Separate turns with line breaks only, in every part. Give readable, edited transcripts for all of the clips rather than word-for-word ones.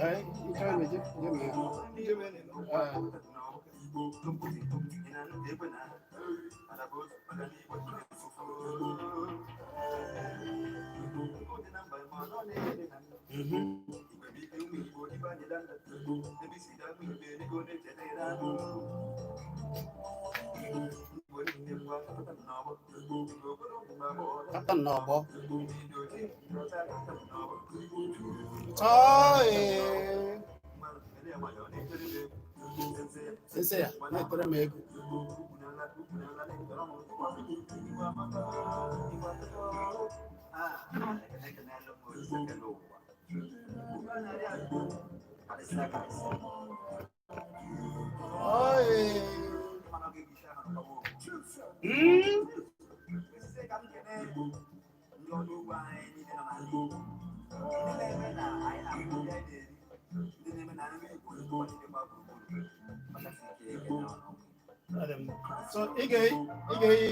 Ee, nchọrọ m eje, je mee ya. Ee. Kata n'ọgbọ. Tọọ ee. Sese ya, na-etere m egwu. Tọọ ee. Mm. Ọ dị mma. So ị ga-eyi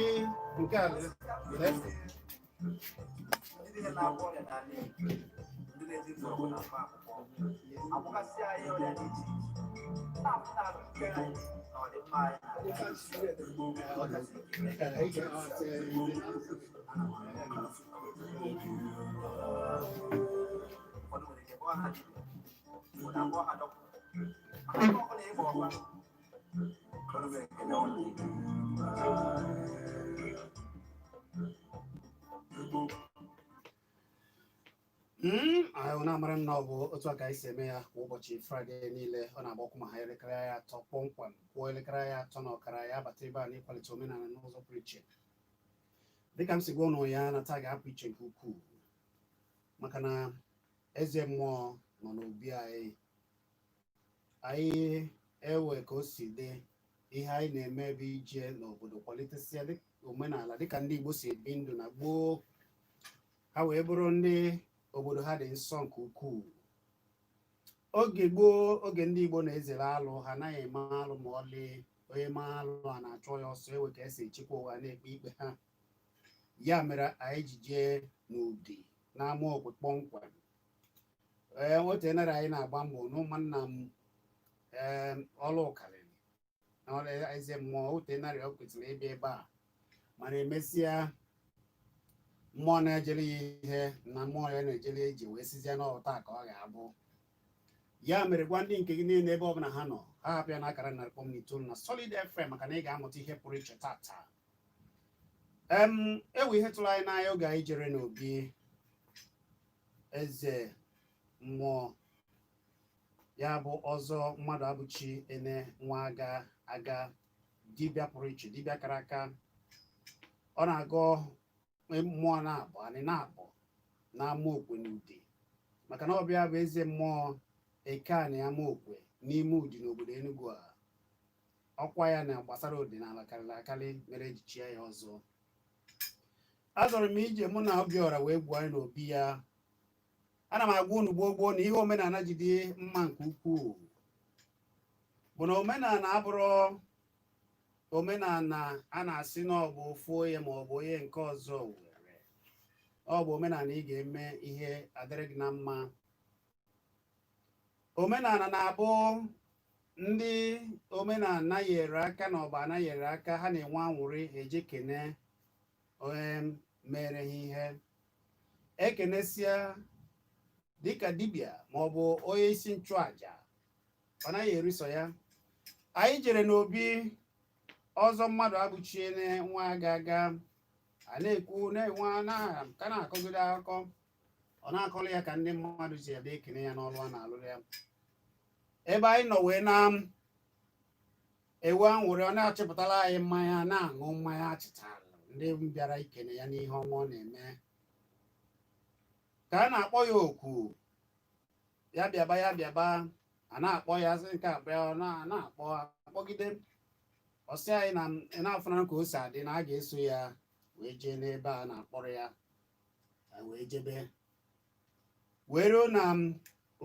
nke a lee. Ee, ị Anyị na-amara m na ọ bụ otu a ka anyị si eme ya kwa ụbọchị Fraịde niile. Ọ na-agba ọkụ ma ha elekere ya 3 kpọmkwem kwụọ elekere ya 3:30, ya abata ebe a n'ịkwalite omenala n'ụzọ pụrụ iche. Dịka m si gwa ụnụ ya na taa ga-apụ iche nke ukwuu, maka na eze mmụọ nọ n'obi anyị. Anyị ewe ka o si dị, ihe anyị na-eme bụ ije n'obodo kwalitesịa omenala dịka ndị Igbo si ebi ndụ na gboo, ha wee bụrụ ndị obodo ha dị nsọ nke ukwuu. Oge gboo, oge ndị Igbo na-ezere alụ, ha anaghị eme alụ ma ọlị. Onye mee alụ, a na-achụ ya ọsọ. Ewe ka esi echekwa ụwa, na-ekpe ikpe ha. Ya mere anyị ji jee n'Udi n'ama Okwe kpọmkwem. Ee, otu enere anyị na-agba mbọ na ụmụnna m, ee, ọlụ karịrị na ọrụ eze mmụọ. Otu enarị ọ kwesịrị ịbịa ebe a, mana emesịa mmụọ na-ejere ya ihe na mmụọ ya na-ejere ije wee sizie n'ọta ka ọ ga-abụ. Ya mere, gwa ndị nke gị niile, ebe ọbụla ha nọ, ha hapụ ya n'akara 100.9 na Solid FM, maka na ị ga-amụta ihe pụrụ iche tata. Em ewe ihe tụrụ anyị n'anya oge anyị jere n'obi eze mmụọ, ya bụ Ọzọ Mmadụ Abụchi Ene Nwa Aga Aga, dibịa pụrụ iche, dibịa kara aka. Ọ na-agọ mmụọ na-abụ anị na-abụ n'ama Okwe n'Udi, maka na ọbịa bụ eze mmụọ eke anị ama Okwe n'ime Udi n'obodo Enugu a. Ọkwa ya na gbasara ọdịnala karịrị akarị, mere eji chie ya ọzọ. Azọrọ m ije mụ na Obiọra wee gwuo anyị n'obi ya. Ana m agwa unu gboo gboo na ihe omenala ji dị mma nke ukwuu bụ na omenala abụrụ omenala a na-asị na ọ bụ ofu onye ma ọ bụ onye nke ọzọ were. Ọ bụ omenala ị ga-eme ihe adịrị gị na mma. Omenala na-abụ ndị omenala nyere aka na ọba anaghị aka, ha na-enwe anwụrị, eje kene onye mere ha ihe. Ekenesịa, dịka dibịa ma ọ bụ onye isi nchụaja, ọ naghị eriso ya. Anyị jere n'obi Ọzọ Mmadụ Abụchiene Nwa Aga Aga, a na-ekwu na-enwe na ka na-akọgide akụkọ, ọ na-akọrọ ya ka ndị mmadụ si abịa ekene ya n'ọrụ a na-alụrụ ya. Ebe anyị nọ wee na ewe anwụrị, ọ na-achịpụtara anyị mmanya, na-aṅụ mmanya achịtara ndị bịara ikene ya n'ihe ọma ọ na-eme. Ka a na-akpọ ya oku, ya bịaba, ya bịaba. A na-akpọ ya sị nke akpọ ya, ọ na-akpọ akpọgide, ọ sị anyị na na-afụna ka o si adị na a ga-eso ya wee jee n'ebe a na-akpọrọ ya, wee jebe wee ruo na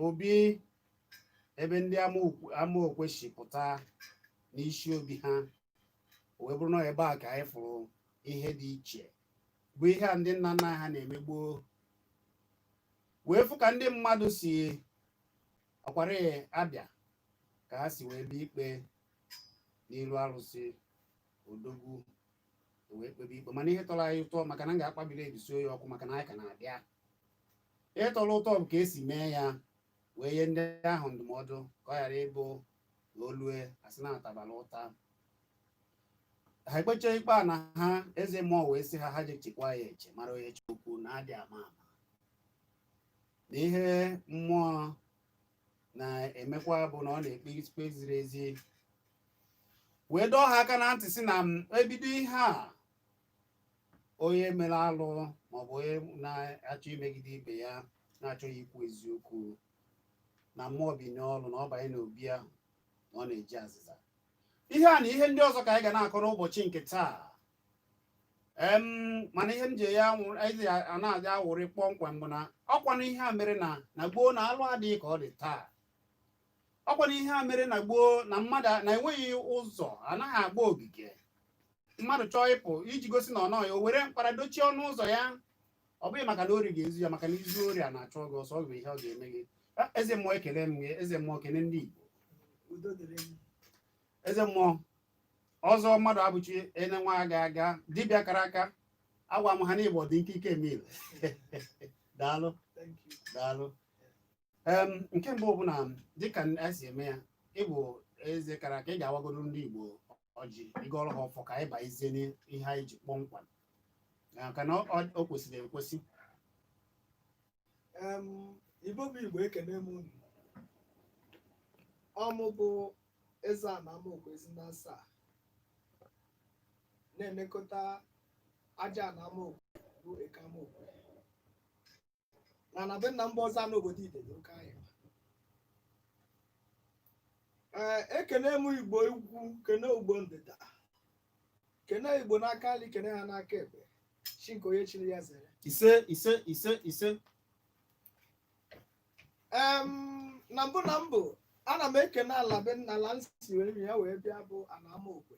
obi ebe ndị Amaokwe si pụta n'isi obi ha, wee bụrụ na ebe a ka anyị fụrụ ihe dị iche, bụ ihe a ndị nna nna ha na-eme gboo, wee fụ ka ndị mmadụ si ọkwara abịa, ka ha si wee bịa ikpe n'ilu arụsị odogwu, wee kpebe ikpe. Mana ihe tọrọ anyị ụtọ, maka na m ga-akpabiri ebisi oyi ọkụ, maka na anyị ka na-abịa, ihe tọrọ ụtọ bụ ka esi mee ya, wee nye ndị ahụ ndụmọdụ ka ọ ghara ịbụ na olue asị na atabala ụta. Ha ekpecha ikpe a na ha, eze mmụọ wee sị ha, ha je chekwa ya eche, mara onye okwu na adị ama ama na ihe mmụọ na-emekwa bụ na ọ na-ekpe ikpe ziri ezi, wee dọọ ha aka na ntị sị na ebido ihe a, onye mere alụ maọbụ onye na-achọ imegide ibe ya, na-achọghị ikwu eziokwu, na mmụọ bi n'ọlụ na ọ banye n'obi ahụ na ọ na-eji azịza. Ihe a na ihe ndị ọzọ ka anyị ga na-akọ n'ụbọchị nke taa. Mana ihe m ji ya a na-aja awụrị kpọmkwem bụ na ọkwanụ ihe a mere na gboo na alụ adịghị ka ọ dị taa. Ọkwanụ ihe a mere na gboo na mmadụ na-enweghị ụzọ, anaghị agba ogige. Mmadụ chọọ ịpụ iji gosi na ọ nọghị, o were mkpara dochie ọnụ ụzọ ya. Ọ bụghị maka na ori ga-ezu ya, maka na izu ori a na-achọ gị ọsọ, ọ bụ ihe ọ ga-eme gị. Eze mmụọ, ekele m gị. Eze mmụọ, kene ndị Igbo. Eze mmụọ ọzọ, mmadụ abụchi ene nwa aga aga dibịa kara aka, agwa m ha n'Igbo dị nke ike emil. Daalụ, daalụ. Nke mbụ bụ na dịka a si eme ya, ịbụ eze kara aka, ị ga-awagoro ndị Igbo ọjị, ịgọrọ ha ọfọ, ka anyị banyezie n'ihe anyị ji kpọmkwem, maka na o kwesịrị ekwesị.
Igbo bụ Igbo, ekene m unu. Ọmụ bụ eze a na Amaokwe Ezinasa na-elekọta aja na Amaokwe bụ eke Amaokwe na be nna mba ọzọ n'obodo Idede oke ahịa. Ee, ekene m Igbo ukwu, kene Igbo ndịda, kene Igbo n'aka nri, kene ha n'aka ekpe, chi nke onye chiri ya zere.
Ise, ise, ise, ise.
Na mbụ na mbụ, ana m ekene ala be nna, ala nsi were ya wee bịa, bụ ana Amaokwe,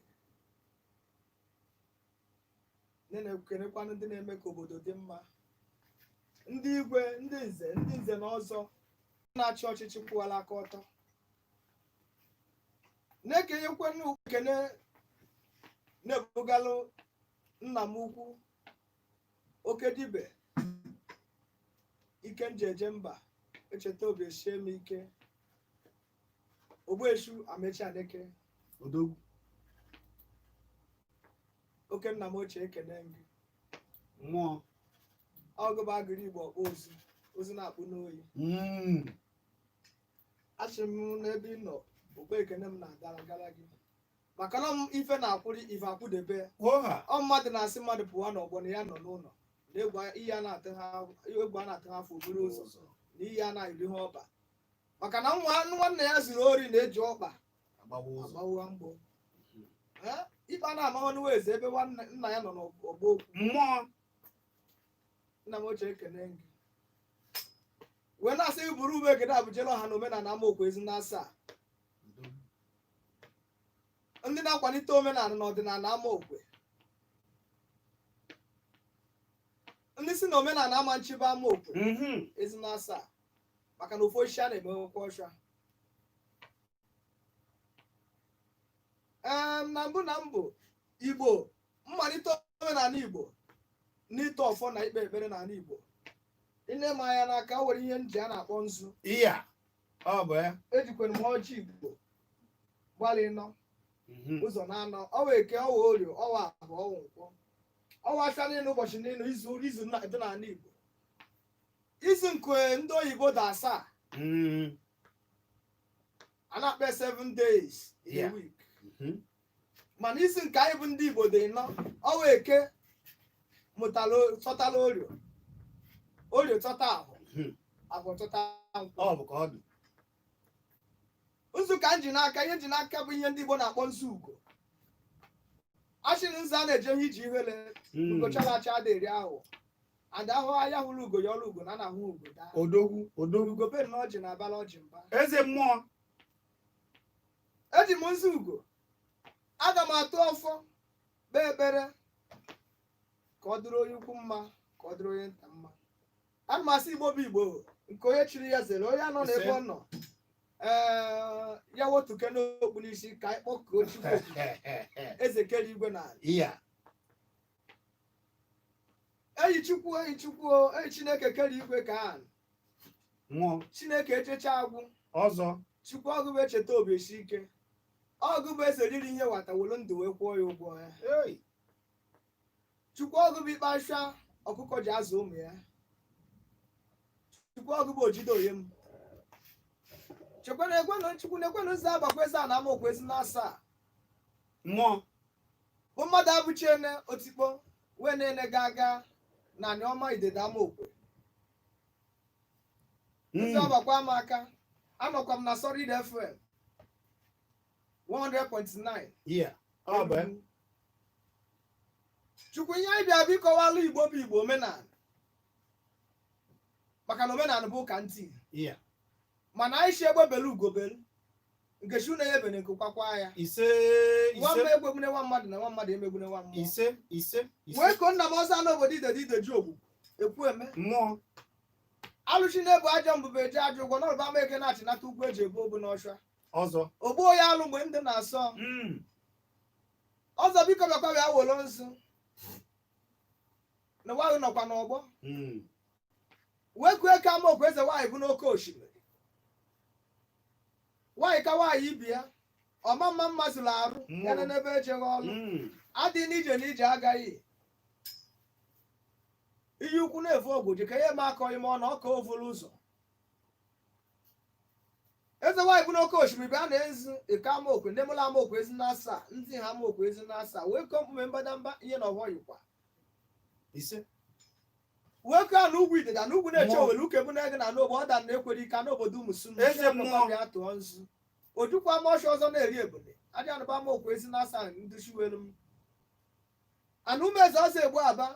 ndị na-ekenekwanụ, ndị na-eme ka obodo dị mma, ndị igwe, ndị nze, ndị nze na ọzọ na-achị ọchịchị kwụwara aka ọtọ, na-ekenyekwanụ ekene na-ebugalụ nna m ukwu, oke dibe ike nji eje mba, echeta obi esie m ike, Ogbueshu Amechi Aneke.
Odogwu.
Oke nna m ochie, ekene m gị.
Mmụọ.
Ọgụ bụ agụrụ Igbo ọkpụ ozu, ozu na-akpụ n'oyi. Achị m n'ebe ị nọ, okpu ekene m na-agara gara gị, maka na m ife na-akwụrụ ife akwụdebe.
Oha.
Ọ mmadụ na-asị mmadụ pụwa n'ọgbọ na ya nọ n'ụlọ na egwu iyi a na-atụ ha, egwu a na-atụ ha afọ obere ụzọ na iyi a na-eri ha ọkpa, maka na nwa nwanne ya zuru ori na-eji ọkpa
agbawa ụzọ,
agbawa mgbọ. Ikpe a na-amawa eze ebe nwanne nna ya nọ n'ọgbọ okwu.
Mmụọ.
Nna m ochie, ekene gị, wee na-asị gị buru ube ekene abụjela ọha na omenala Amaokwe Ezinasa, ndị na-akwalite omenala na ọdịnala Amaokwe, ndị si na omenala ama nchibe Amaokwe Ezinasa, maka na ofu osisi a na-emewekwa ọcha. Ee, na mbụ na mbụ, Igbo, mmalite omenala Igbo n'ịtọ ọfọ na ikpe ekpere n'ala Igbo, ile m anya n'aka, o nwere ihe nji a na-akpọ nzu.
Iya, ọ bụ ya.
Ejikwere m ọjị Igbo gbalị nọ ụzọ na-anọ, ọwa eke, ọwa orie, ọwa afọ, ọwa nkwọ, ọwa afịa niile, ụbọchị niile, izu izu dị n'ala Igbo, izu nke ndị oyibo dị 7. A na-akpọ 7 days in a week, mana izu nke anyị bụ ndị Igbo dị 4. Ọwa eke mụtara chọtara orio, orio chọta ahụ, afọ chọta nkwọ.
Ọ bụ ka ọ dị.
Nzu ka m ji n'aka. Ihe m ji n'aka bụ ihe ndị Igbo na-akpọ nzu ugo. Achịrị nzu a na-eje ihe iji ihele. Ugo chara acha ada eri ahụ and ahụ anya hụrụ ugo ya ọrụ ugo na na-ahụ ugo daa.
Odogwu, odogwu.
Ugo be na ọjị na-abala ọjị mba.
Eze mmụọ.
Eji m nzu ugo, aga m atụ ọfọ, kpee ekpere ka ọ dịrị onye ukwu mma, ka ọ dịrị onye nta mma. Ana m asị Igbo bụ Igbo, nke onye chiri ya zere, onye anọ n'ebe ọ nọ, ee, ya wotuke n'okpu n'isi ka anyị kpọkuo Chukwu okike, eze kere igwe na ala.
Iya.
Eyi Chukwu, eyi Chukwu, eyi Chineke kere igwe ka an
Mmụọ.
Chineke echecha agwụ.
Ọzọ.
Chukwu, ọgụ bụ echeta obi esi ike, ọgụ bụ eze riri ihe wata welu ndụ wee kwụọ ya ụgwọ ya.
Ei.
Chukwu, ọgụ bụ ikpe asha ọkụkọ ji azụ ụmụ ya. Chukwu, ọgụ bụ ojide onye m chekwa na ekwenụ. Chukwu na ekwenụ nza agbakwa eze a na ama okwu ezi na asaa.
Mmụọ.
Bụ mmadụ abụchiene otikpo wee na-ene ga aga na anị ọma idede ama okwe. Nza agbakwa m aka. Anọkwa m na Solid FM 100.9.
Iya, ọ bụ ya.
Chukwu, ihe anyị bịa bụ ịkọwalụ Igbo bụ Igbo omenala, maka na omenala bụ ụka ntị. Mana anyị si egbe belu ugo belu, nke chi unu ebene nke kwakwa ya.
Ise.
Nwa
Ise.
mma egbegbune nwa mmadụ na nwa mmadụ emegbune nwa mmụọ.
Ise, ise, ise.
Wee koo nna m ọzọ n'obodo idedo ideji ogbugbu ekwu eme.
Mmụọ.
Alụchi na-ebu ajọ mbụbe eji ajọ ụgwọ n'ọrụba ama eke na-achịnata ugwu eji ebu obu n'ọchwa.
Ọzọ.
Ogbuo ya alụ mgbe ndị na-asọ. Ọzọ, biko bịakwa bịa wolo nzu na nwaanyị nọkwa n'ọgbọ. Wee kue ka ama okwu eze nwaanyị bụ n'oke osimiri, nwaanyị ka nwaanyị ibi ya ọma mma mma zụrụ arụ ya na n'ebe ejeghị ọlụ. Adị n'ije na ije agaghị iyi ukwu na-evu ogwu ji ka ihe ma akọ ime ọnụ ọka ovulu ụzọ. Eze nwaanyị bụ n'oke osimiri bịa na ezi eke amaokwe ndị mụrụ amaokwe ezi na asaa, ndị ha amaokwe ezi na asaa, wee kọọ mkpume mbadamba ihe na ọghọ yikwa.
Ise.
Wee kọọ na ugwu ideda na ugwu na-eche.
Mmụọ.
Owere uke bụ na ego na n'ogbe ọ da na ekwere ike n'obodo ụmụsunu.
Eze mmụọ.
Bịa tụọ nzu ojukwu amaọchị ọzọ na-eri ebule adị anụba amaokwe ezi na asaa nduchiwelu m ana ume eze ọzọ egbu aba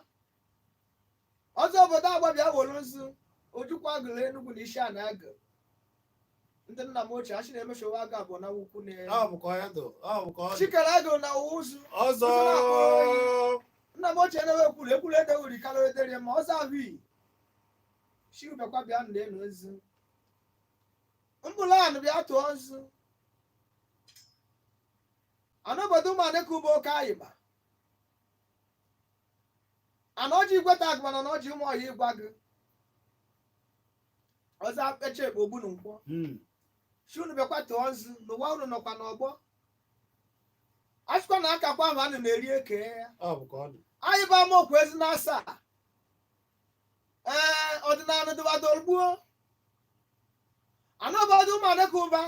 ọzọ obodo agba bịa wolu nzu ojukwu agụrụ Enugwu na isi ana agụ ndị nna m ochie achị na-emechowa agụ abụọ na ukwu na
Ọ bụ ka ọ ya dụ, ọ bụ ka ọ dị.
Chikere agụ na ụzụ.
Ọzọ.
Nna m ochie na-ewe ekwuru ekwuru edewuri karịa edere ma ọzọ ahụ iyi chiubekwa bịa nna enu nzu mbụlụ anụ bịa tụọ nzu anụ obodo ụmụ anị ka ugbo oke ayịba ana ọjị igweta agụmana na ọjị ụmụ ọhịa ịgwa gị ọzọ akpecha ekpo ogbunu nkwọ. Chi unu bịakwa tụọ nzu n'ụwa unu nọkwa n'ọgbọ achịkwa na akakwa ahụ anụ na-eri eke ya.
Ọ bụ ka ọ dị.
Anyị bụ amaokwu ezi na asaa, ee, ọdịnala dịwadolgbuo anụ obodo ụmụ anịka ụba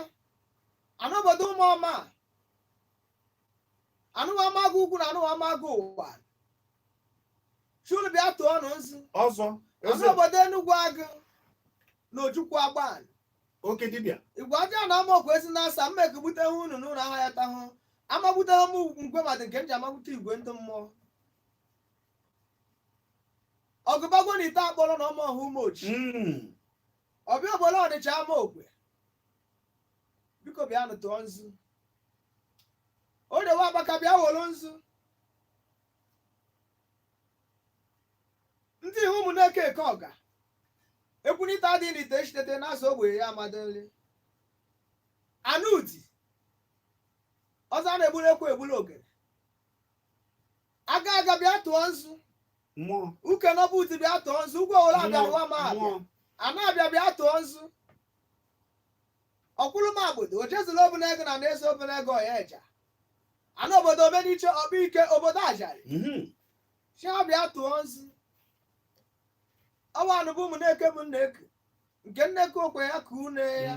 anụ obodo ụmụ ọma anụwa amagụ ugwu na anụwa amagụ ụwa. Chi unu bịa tụọ ọnụ nzu.
Ọzọ.
Anụ
Eze.
obodo Enugwu agụ na ojukwu agban.
Oke dibịa.
Igwe aja na amaokwu ezi na asaa mma ekugbute ha unu n'ụlọ agha ya tahụ amagbute ha m ngwe madị nke m ji amagbute igwe ndị mmụọ ọgụbagwo na ite akpọrọ na ọma ọha umeochi. Ọbịa obodo Ọnịcha amaokwe, biko bịanụ tụọ nzu odewe agbaka bịa wolu nzu ndị ihu ụmụ na-eke eke ọga ekwunite adịghị n'ite echitete na-azụ ogbenye ya amado nri anụ uti ọzọ a na-egburu ekwu egburu ogene aga aga bịa tụọ nzu.
Mmụọ.
Uke n'ọbụ uti bịa tụọ nzu ugwu owere abịa ụwa ma abịa.
Mmụọ.
Ana abịa bịa tụọ nzu ọkwụrụ m agbodo ojezula obuna ego na na-eso obuna ego ọya eja ana obodo omeniche ọkpa ike obodo ajarị. Chi bịa tụọ nzu ọwa anụbụ ụmụ na-eke m nna-eke nke nneke okwe ya ka une ya.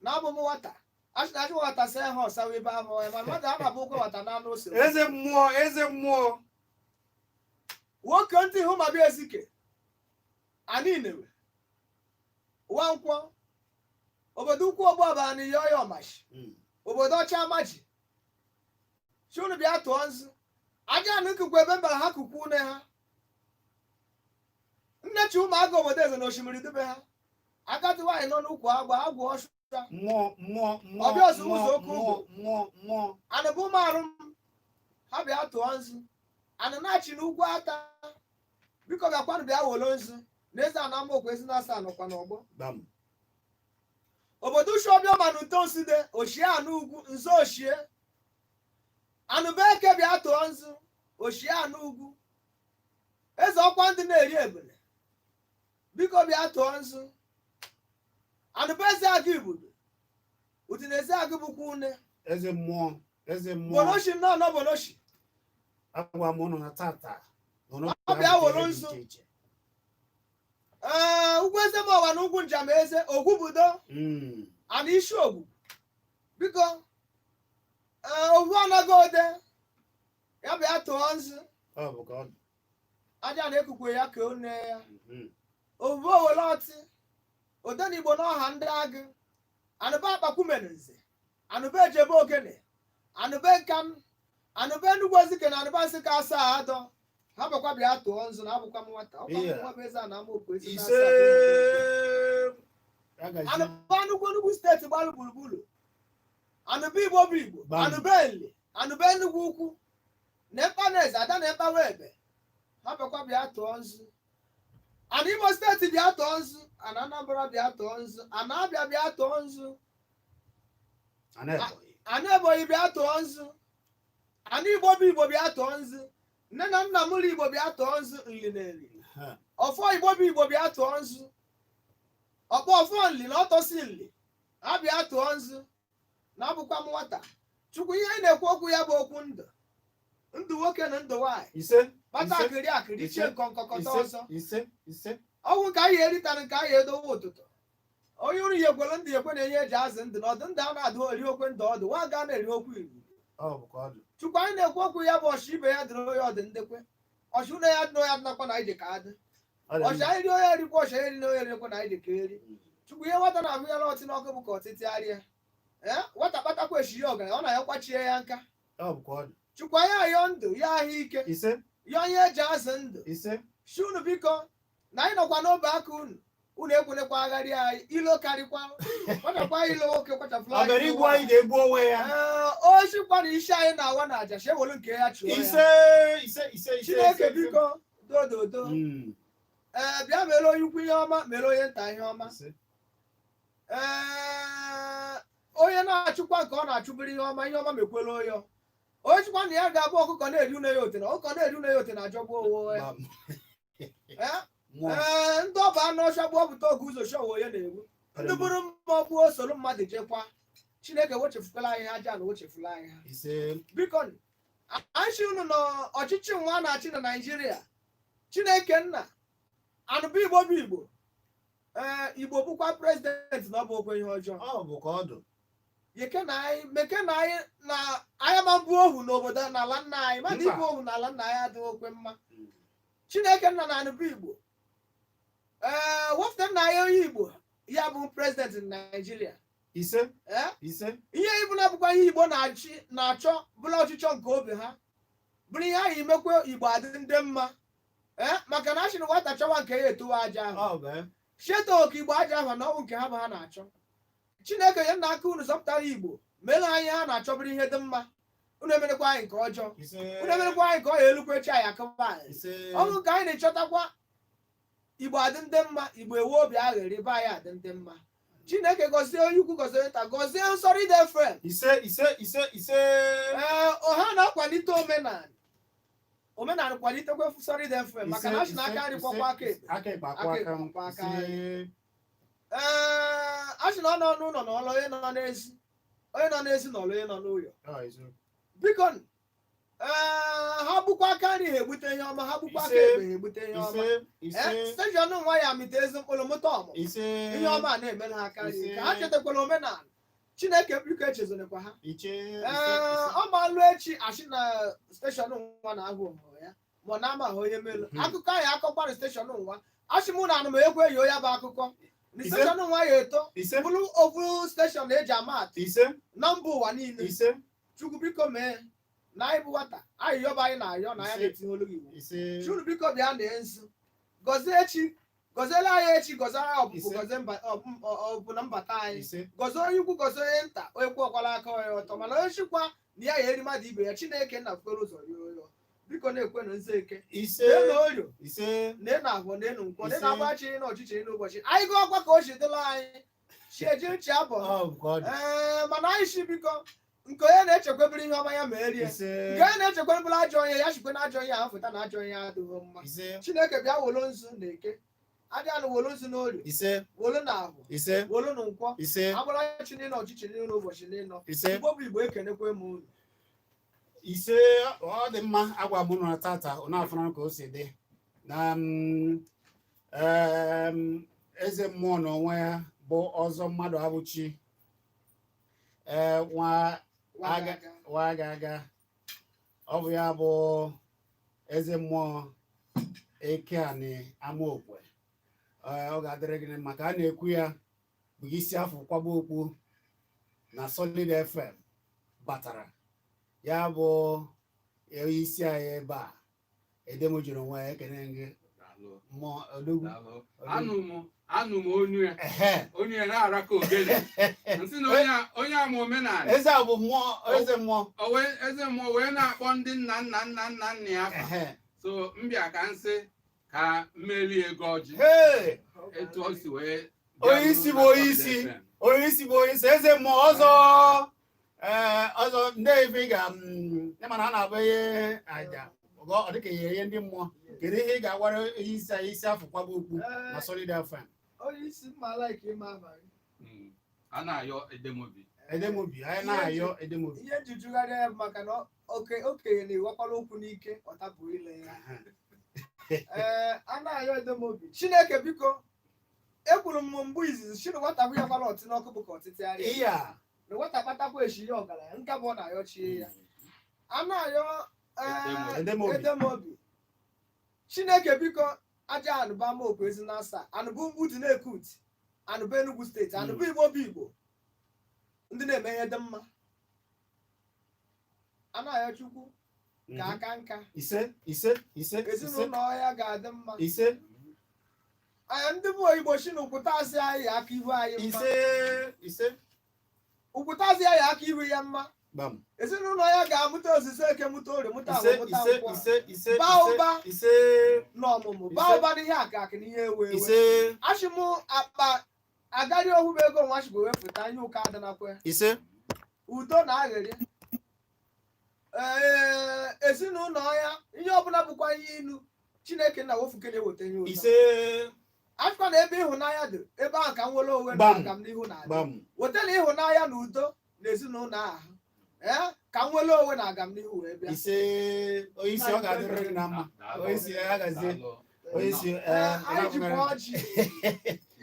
Na abụ m nwata achị na achị nwata sa ha ọsawa ebe ahụ ya ma mmadụ ama bụ ụkwụ nwata na anụ ose.
Eze mmụọ, eze mmụọ.
Nwoke ntị hụ ma bịa ezike anyị newe nwa nkwọ. Obodo ukwu ọgbọba na ihe ọya ọmachi. Obodo ọcha amaji chi unu bịa tụọ nzu aja anụ nkukwu ebe mbara ha kukwu une ha nne chi ụmụaka obodo eze na osimiri dube ha. Agadi nwaanyị nọ n'ukwu agba agwụ ọsụ.
Mmụọ, mmụọ, mmụọ.
Ọbịa ọzọ.
Mmụọ.
Ụzọ oke
Mmụọ.
ugwu.
Mmụọ, mmụọ.
Anụ bụ ụmụ arụ m ha bịa tụọ nzu anụ na-achị n'ugwu ata. Biko bịakwanụ bịa wolo nzu na eze ana amaokwu ezi na asaa nọkwa n'ọgbọ.
Gbam.
Obodo ushi ọbịa ma na uto nside oshie anụ ugwu nzu oshie anụ be eke bịa tụọ nzu oshie anụ ugwu eze ọkwa ndị na-eri ebule. Biko bịa tụọ nzu anụ be eze agụ igbudu utu na eze agụ bụkwa une.
Eze mmụọ, eze mmụọ.
Bonoshi nnọọ nọ bonoshi.
Agwa m ụnụ na tata na ụnụ
Ọ bịa
ga-amụta
were
ihe dị
nzu.
iche iche.
Ee, ugwu eze mọwa na ugwu njem eze ogwubudo. Ana isi ogwu biko, ee, ogwu anaghị ode ya bịa tụọ nzu.
Ọ bụ ka ọ dị.
Aja na-ekukwe ya ka o nee ya. Ovuvu owele ọtị odenigbo n'ọha ndị agụ anụbe akpakwumene nze anụbe ejebe ogene anụbe nkam anụbe enugwu ezike na anụbe nsịka asaa adọ ha bịakwa bịa tụọ nzu na abụkwa m nwata ọkwa m
Iya.
nwa bụ eze a na amaokwu ezi na
Ise.
asaa.
Agazi.
Anụbe anụgwu enugwu steeti gbalụ gburugburu anụbe igbo bụ igbo.
Bam.
Anụbe nli anụbe enugwu ukwu na mkpa na eze ada na mkpa webe ha bịakwa bịa tụọ nzu ana imo steeti bịa tụọ nzu ana anambra bịa tụọ nzu ana abịa bịa tụọ nzu.
Ana Ebonyi.
Ana ebonyi bịa tụọ nzu ana igbo bụ igbo bịa tụọ nzu nne na nna m ụlọ igbo bịa tụọ nzu nli na eri.
Ha.
Ọfọ igbo bụ igbo bịa tụọ nzu ọkpọ ọfọ nli na ọtọsi nli ha bịa tụọ nzu na abụkwa m nwata chukwu ihe anyị na-ekwu okwu ya bụ okwu ndụ ndụ nwoke na ndụ nwaanyị.
Ise.
Kpata
Ise.
akịrị akịrị chie
Ise.
nkọnkọkọta
Ise.
ọzọ.
Ise, ise.
Ọnwụ nke anyị eritara nke anyị edowe ụtụtụ onye uru ya ekwere ndụ ekwe na ihe eji azụ ndụ na ọdụ ndụ a na-adụ eri okwe ndụ ọdụ nwa ga na-eri okwu iri.
Ọ bụ ka ọ dị.
Chukwu anyị na-ekwu okwu ya bụ ọchị ibe ya dịrị onye ọdị ndekwe ọchị ụlọ ya dị na onye adịnakwa na ije ka adị.
Ọ dị
Ọchị
mma.
anyị ri onye erikwa ọchị anyị eri na onye erikwa na ije ka eri. Chukwu ihe nwata na-ahụ ya n'ọtị n'ọkụ bụ ka ọtịtị arịa ee nwata kpatakwa echi ya ọgaranya ọ na-ayọkwachie ya nka.
Ọ bụ ka ọ dị.
Chukwu anyị ayọ ndụ ya ahụike.
Ise.
Ya onye eji azụ ndụ.
Ise.
Shi unu biko na anyị nọkwa n'obe aka unu unu ekwenekwa agharị anyị ilo karịkwa kwachakwa ilo nwoke kwachafụla.
Ọ bịara igbu anyị ga-egbu onwe ya.
Ee, o sikwa na isi anyị na-awa na aja shi ewelu nke ya chụọ ya.
Ise, ise, ise, ise.
Chineke
Ise.
biko dododo. Ee, bịa mere onye ukwu ihe ọma mere onye nta ihe ọma.
Ise.
Ee, onye na-achụkwa nke ọ na-achụbiri ihe ọma ihe ọma mekwela onye onye chụkwa na ya ga-abụ ọkụkọ na-eri une ya ote na ọkụkọ na-eri une ya ote na-ajọgbu onwe ya.
Gbam.
Ee.
Mmụọ.
Ee, ndị ọba anụ ọcha gbuo pụta oge ụzọ show onye na-egbu ndị bụrụ mmụọ gbuo soro mmadụ jekwa chineke wechefukwala anyị ha aja na wechefula anyị ha.
Ise.
Biko anyị unu n'ọchịchị nwa na-achị na naijiria chineke nna anụbụ igbo bụ igbo ee igbo bụkwa president na ọ bụ okwe ihe ọjọọ.
Ọ bụ ka ọ dị.
Yeke na anyị meke na anyị na anyị ma mbụ ohu n'obodo n'ala nna anyị mmadụ
Mba.
ịbụ ohu n'ala nna anyị adịghị okwe mma. Chineke nna na anụbụ igbo ee wepụta nna anyị onye igbo ya bụ president na naijiria.
Ise.
Ee.
Ise.
Ihe ibu na-abụkwa ihe igbo na-achị na-achọ bụla ọchịchọ nke obi ha bụrụ ihe ahụ imekwe igbo adị ndị mma ee maka na achị na nwata chọwa nke ya etowe aja ahụ.
Ọ bụ eh.
Cheta oke igbo aja ahụ na ọnwụ nke ha bụ ha na-achọ chineke nye nna aka unu zọpụtara igbo mere anyị ha na-achọbụrụ ihe dị mma unu emerekwa anyị nke ọjọọ.
Ise.
Unu emerekwa anyị nke ọ ya elukwe chi anyị akụba anyị.
Ise.
Ọnwụ nke anyị na-echọtakwa igbo adị ndị mma igbo ewe obi aghịrị be anyị adị ndị mma chineke gọzie onye ukwu gọzie onye nta gọzie nsọrọ FM.
Ise, ise, ise, ise.
Ee, ọha na-akwalite omenala omenala kwalitekwa Solid FM maka na asị na aka nri kwakwa aka ekpe.
Aka ekpe akwọ
Aka ekpe
aka m.
akwọ aka.
Ise.
Ee, asị na ọ nọ n'ụlọ na ọlụ onye nọ n'ezi onye nọ n'ezi na ọlụ onye nọ n'ụlọ.
Ọ eziokwu.
Biko ee ha gbukwa aka nri ha egbute ihe ọma ha gbukwa aka
Ise.
ekpe ha egbute ihe ọma.
Ise.
Ee,
Ise.
station nwa ya amịta ezi mkpụrụ mụta ọmụmụ.
Ise.
Ihe ọma a na-emere ha aka nri
Ise.
ka ha chetakwala omenala chineke biko echezonekwa ha.
Iche. Ise.
Ee,
Ise.
ọ ma lụ echi achị na station nwa na-ahụ onwe ya ma ọ na-amaghị onye melu. Akụkọ ahụ akọkwara station nwa achị mụ na anụ m ekwe yo ya bụ akụkọ Na
Ise.
station nwa ya eto
Ise.
bụrụ ofu station eji ama atụ
Ise.
na mba ụwa niile.
Ise.
Chukwu biko mee na anyị bụ nwata ayịyọ bụ anyị na-ayọ na ya
Ise.
na-etinye olu gị iwu.
Ise.
Chukwu biko bịa na nzu gọzie echi, gọziela anyị echi, gọzie anyị ọpụpụ,
Ise.
gọzie ọpụpụ na mbata anyị.
Ise.
Gọzie onye ukwu, gọzie onye nta, onye kwu ọkwala aka onye ọtọ, mana onye chịkwa na ya ya eri mmadụ ibe ya. Chineke nna kwere ụzọ ya ụyọ, biko na-ekwenụ nzu eke.
Ise.
Lee na oyo.
Ise.
Lee na ahụ, lee na nkwọ, lee
Ise.
na agbachi na ọchịchịrị n'ụbọchị anyị gụọ ọkwa ka o si dịla anyị si eji nchi abọ.
Ọ bụ ka ọ dị.
Ee, mana anyị si biko, nke onye na-echekwebere ihe ọma ya ma erie,
Ise.
nke onye na-echekwebere ajọ onye ya chikwe na ajọ onye ahụ fụta na ajọ onye adịghị mma.
Ise.
Chineke bịa wolo nzu na eke aja anụ, wolo nzu na orie,
Ise.
wolo na ahụ,
Ise.
wolo na nkwọ,
Ise.
agbara chi niile, ọchịchị n'ụbọchị niile.
Ise.
Igbo bụ Igbo, ekenekwe m unu.
Ise. Ọ dị mma. Agwa m unu na tata ọ na-afụna ka o si dị na eze mmụọ n'onwe ya bụ ọzọ mmadụ abụchi ee nwa
Waga.
Nwa aga aga, ọ bụ ya bụ eze mmụọ Ekeani Amaokwe. Ee, ọ ga-adịrị gị maka a na-ekwu ya bụ isi afọ kwaba okpu na Solid FM batara ya bụ isi anyị ebe a. Edemo jiri onwe ya ekene gị.
Daalụ.
Mmụọ odogwu.
Daalụ. Anụ m onu ya. Onu ya na-ara ka ogene, nsị na onye ama omenala.
Eze a bụ mmụọ, eze mmụọ.
O wee eze mmụọ wee na-akpọ ndị nna nna nna nna nna ya afa. So mbịa ka nsị ka mmeri ego ọjị.
Hey!
Etu o si wee
Onye isi bụ onye isi. Onye isi bụ onye isi, eze mmụọ ọzọ. Ee, ọzọ ndị ife ị ga ịma na a na-abụ ihe aja ọ dịka ihe ndị mmụọ. Kedu ihe ị ga-agwara onye isi anyị isi afọ kwaba okwu na Solid FM?
Onye isi mma, like ịma abalị.
A na-ayọ edemobi.
Edemobi, anyị na-ayọ edemobi.
Ihe njujugharịa ya bụ maka na okenye na-ewekwara okwu n'ike, ọ tapụ ile ya. Ee, a na-ayọ edemobi. Chineke biko, ekwuru m mbụ izizi chi na nwata bụ ya kwara ọtị n'ọkụ bụ ka ọtịtị arịa.
Ihe a
Na nwata kpatakwa echi ya ọgaranya nke bụ ọ na-ayọ chie ya a na-ayọ ee,
Edemobi.
Edemobi, Chineke biko, aja anụba amaokwu ezi na asaa anụbụ udu na-ekut anụbụ Enugu Steeti, anụbụ Igbo bụ Igbo ndị na-eme ihe dị mma. A na-ayọ Chukwu ka aka nka.
Ise, ise, ise, ise.
Ezinụlọ ya ga-adị mma.
Ise.
Anya ndị bụ Igbo chi na ụkwụtasị anyị aka ihu anyị mma.
Ise, ise.
Ụkwụtasị anyị aka ihu ya mma.
Gbam.
Ezinụlọ ya ga-amụta osise eke, mụta orie, mụta
Ise.
agwụ, mụta
Ise.
nkwọ.
Ise, ise.
Baa
Ise.
ụba
Ise.
n'ọmụmụ, baa
Ise.
ụba n'ihe aka akụ na ihe ewu ewe.
Ise.
Achị m akpa agarị ohu bụ ego nwa chigbo wepụta ihe ụka adịnakwa.
Ise.
Udo na aghịrị ee ezinụlọ ya, ihe ọbụla bụkwa ihe ilu Chineke na wofuke na-eweta ihe ụtọ.
Ise.
Achịkwa na ebe ịhụnanya dị, ebe ahụ ka m nwere onwe na
Gbam.
aga m n'ihu na-adị.
Gbam.
Weta na ịhụnanya na udo na ezinụlọ ahụ, ee, ka m nwere onwe na aga m n'ihu wee bịa.
Ise. Onye isi, ọ ga-adịrị gị na mma. Onye isi ya gazie. Onye isi.
Ee,
Ee.
anyị jikwa ọjị.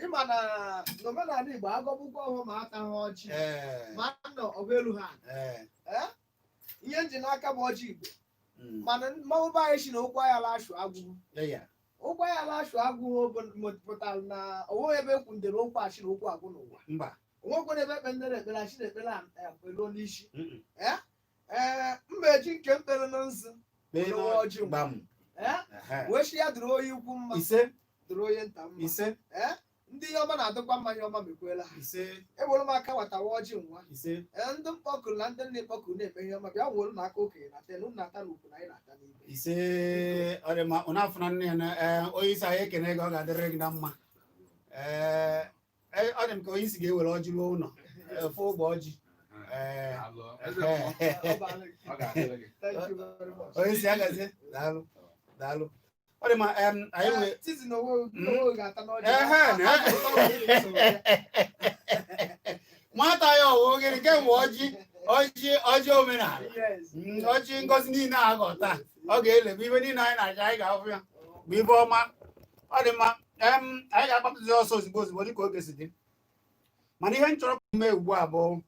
Ịma na n'omenala Igbo agọbụkwa ọhụụ ma ataghị ọjị ma nọ ọbụ elu ha. Ee, ihe nji n'aka bụ ọjị Igbo. Mana mmanwụ be anyị si na ụkwụ ya lashụ agwụ.
Ya.
Ụkwụ ya lashụ agwụ pụtara na onweghị ebe ekwundere ụkwụ achị na ụkwụ agwụ n'ụwa.
Mba.
Onwekwana ebe ekpendere ekpere achị na ekpere eruo n'isi.
Mm-mm.
Ee, mba eji nke mkpere na nsị
Mee.
were ọjị nwa.
Gbam.
Ee, wee chi ya dụrụ onye ukwu mma,
Ise.
dụrụ onye nta mma.
Ise.
Ee, ndị ihe ọma na-adịkwa mma, ihe ọma mekwela ha.
Ise.
Ewere m aka watawa ọjị nwa.
Ise.
Ee, ndị mkpọkụrụ na ndị nne mkpọkụrụ na-eme ihe ọma, bịa wolu na aka okenye na ten unu na-ata n'ukwu na anyị na-ata n'ibe.
Ise. Ọ dị mma. Ụnụ afụna nne ya na ee, onye isi anyị ekene gị, ọ ga-adịrị gị na mma. Ee, ọ dị m ka onye isi ga-ewere ọjị ruo ụlọ fụ ụgbọ ọjị. Ee.
Daalụ. Eze mmụọ,
Ọ baala gị.
ọ ga-adịrị gị.
Thank you very much.
Onye isi agazie. Daalụ, daalụ. Ọ dị mma. Anyị wee
Tizi na onwe ga-ata n'ọjị.
Ehe, nwata ya ọwụ ogiri kemgbe ọjị ọjị ọjị omenala.
Yes.
Ọjị ngozi niile a ghọta ọ ga-elebe ibe niile anyị na-aja, anyị ga-ahụ ya bụ ibe ọma. Ọ dị mma. Anyị ga-agbapụzi ọsọ ozugbo ozugbo dịka oge si dị, mana ihe m chọrọ ka mee ugbu a bụ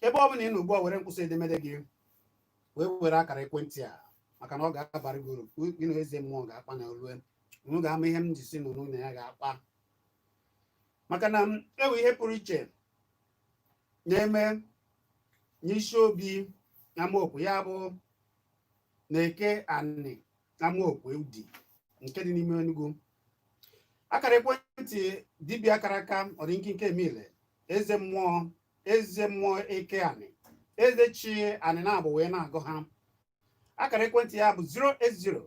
ebe ọ bụla ị nọ ugbu a, were mkpụsị edemede gị wee were akara ekwentị a, maka na ọ ga-abara gị uru. Gị na eze mmụọ ga-akpa na olue unu ga-ama ihe m ji si n'unu na ya ga-akpa. Maka na enwe ihe pụrụ iche na-eme n'isi obi Amaokwe, ya bụ na Eke Ani Amaokwe Udi nke dị n'ime Enugu. Akara ekwentị dibịa akara aka ọdịnkinke Emile, eze mmụọ, eze mmụọ Eke Ani, eze chi Ani na-abụ wee na-agụ ha. Akara ekwentị ya bụ 080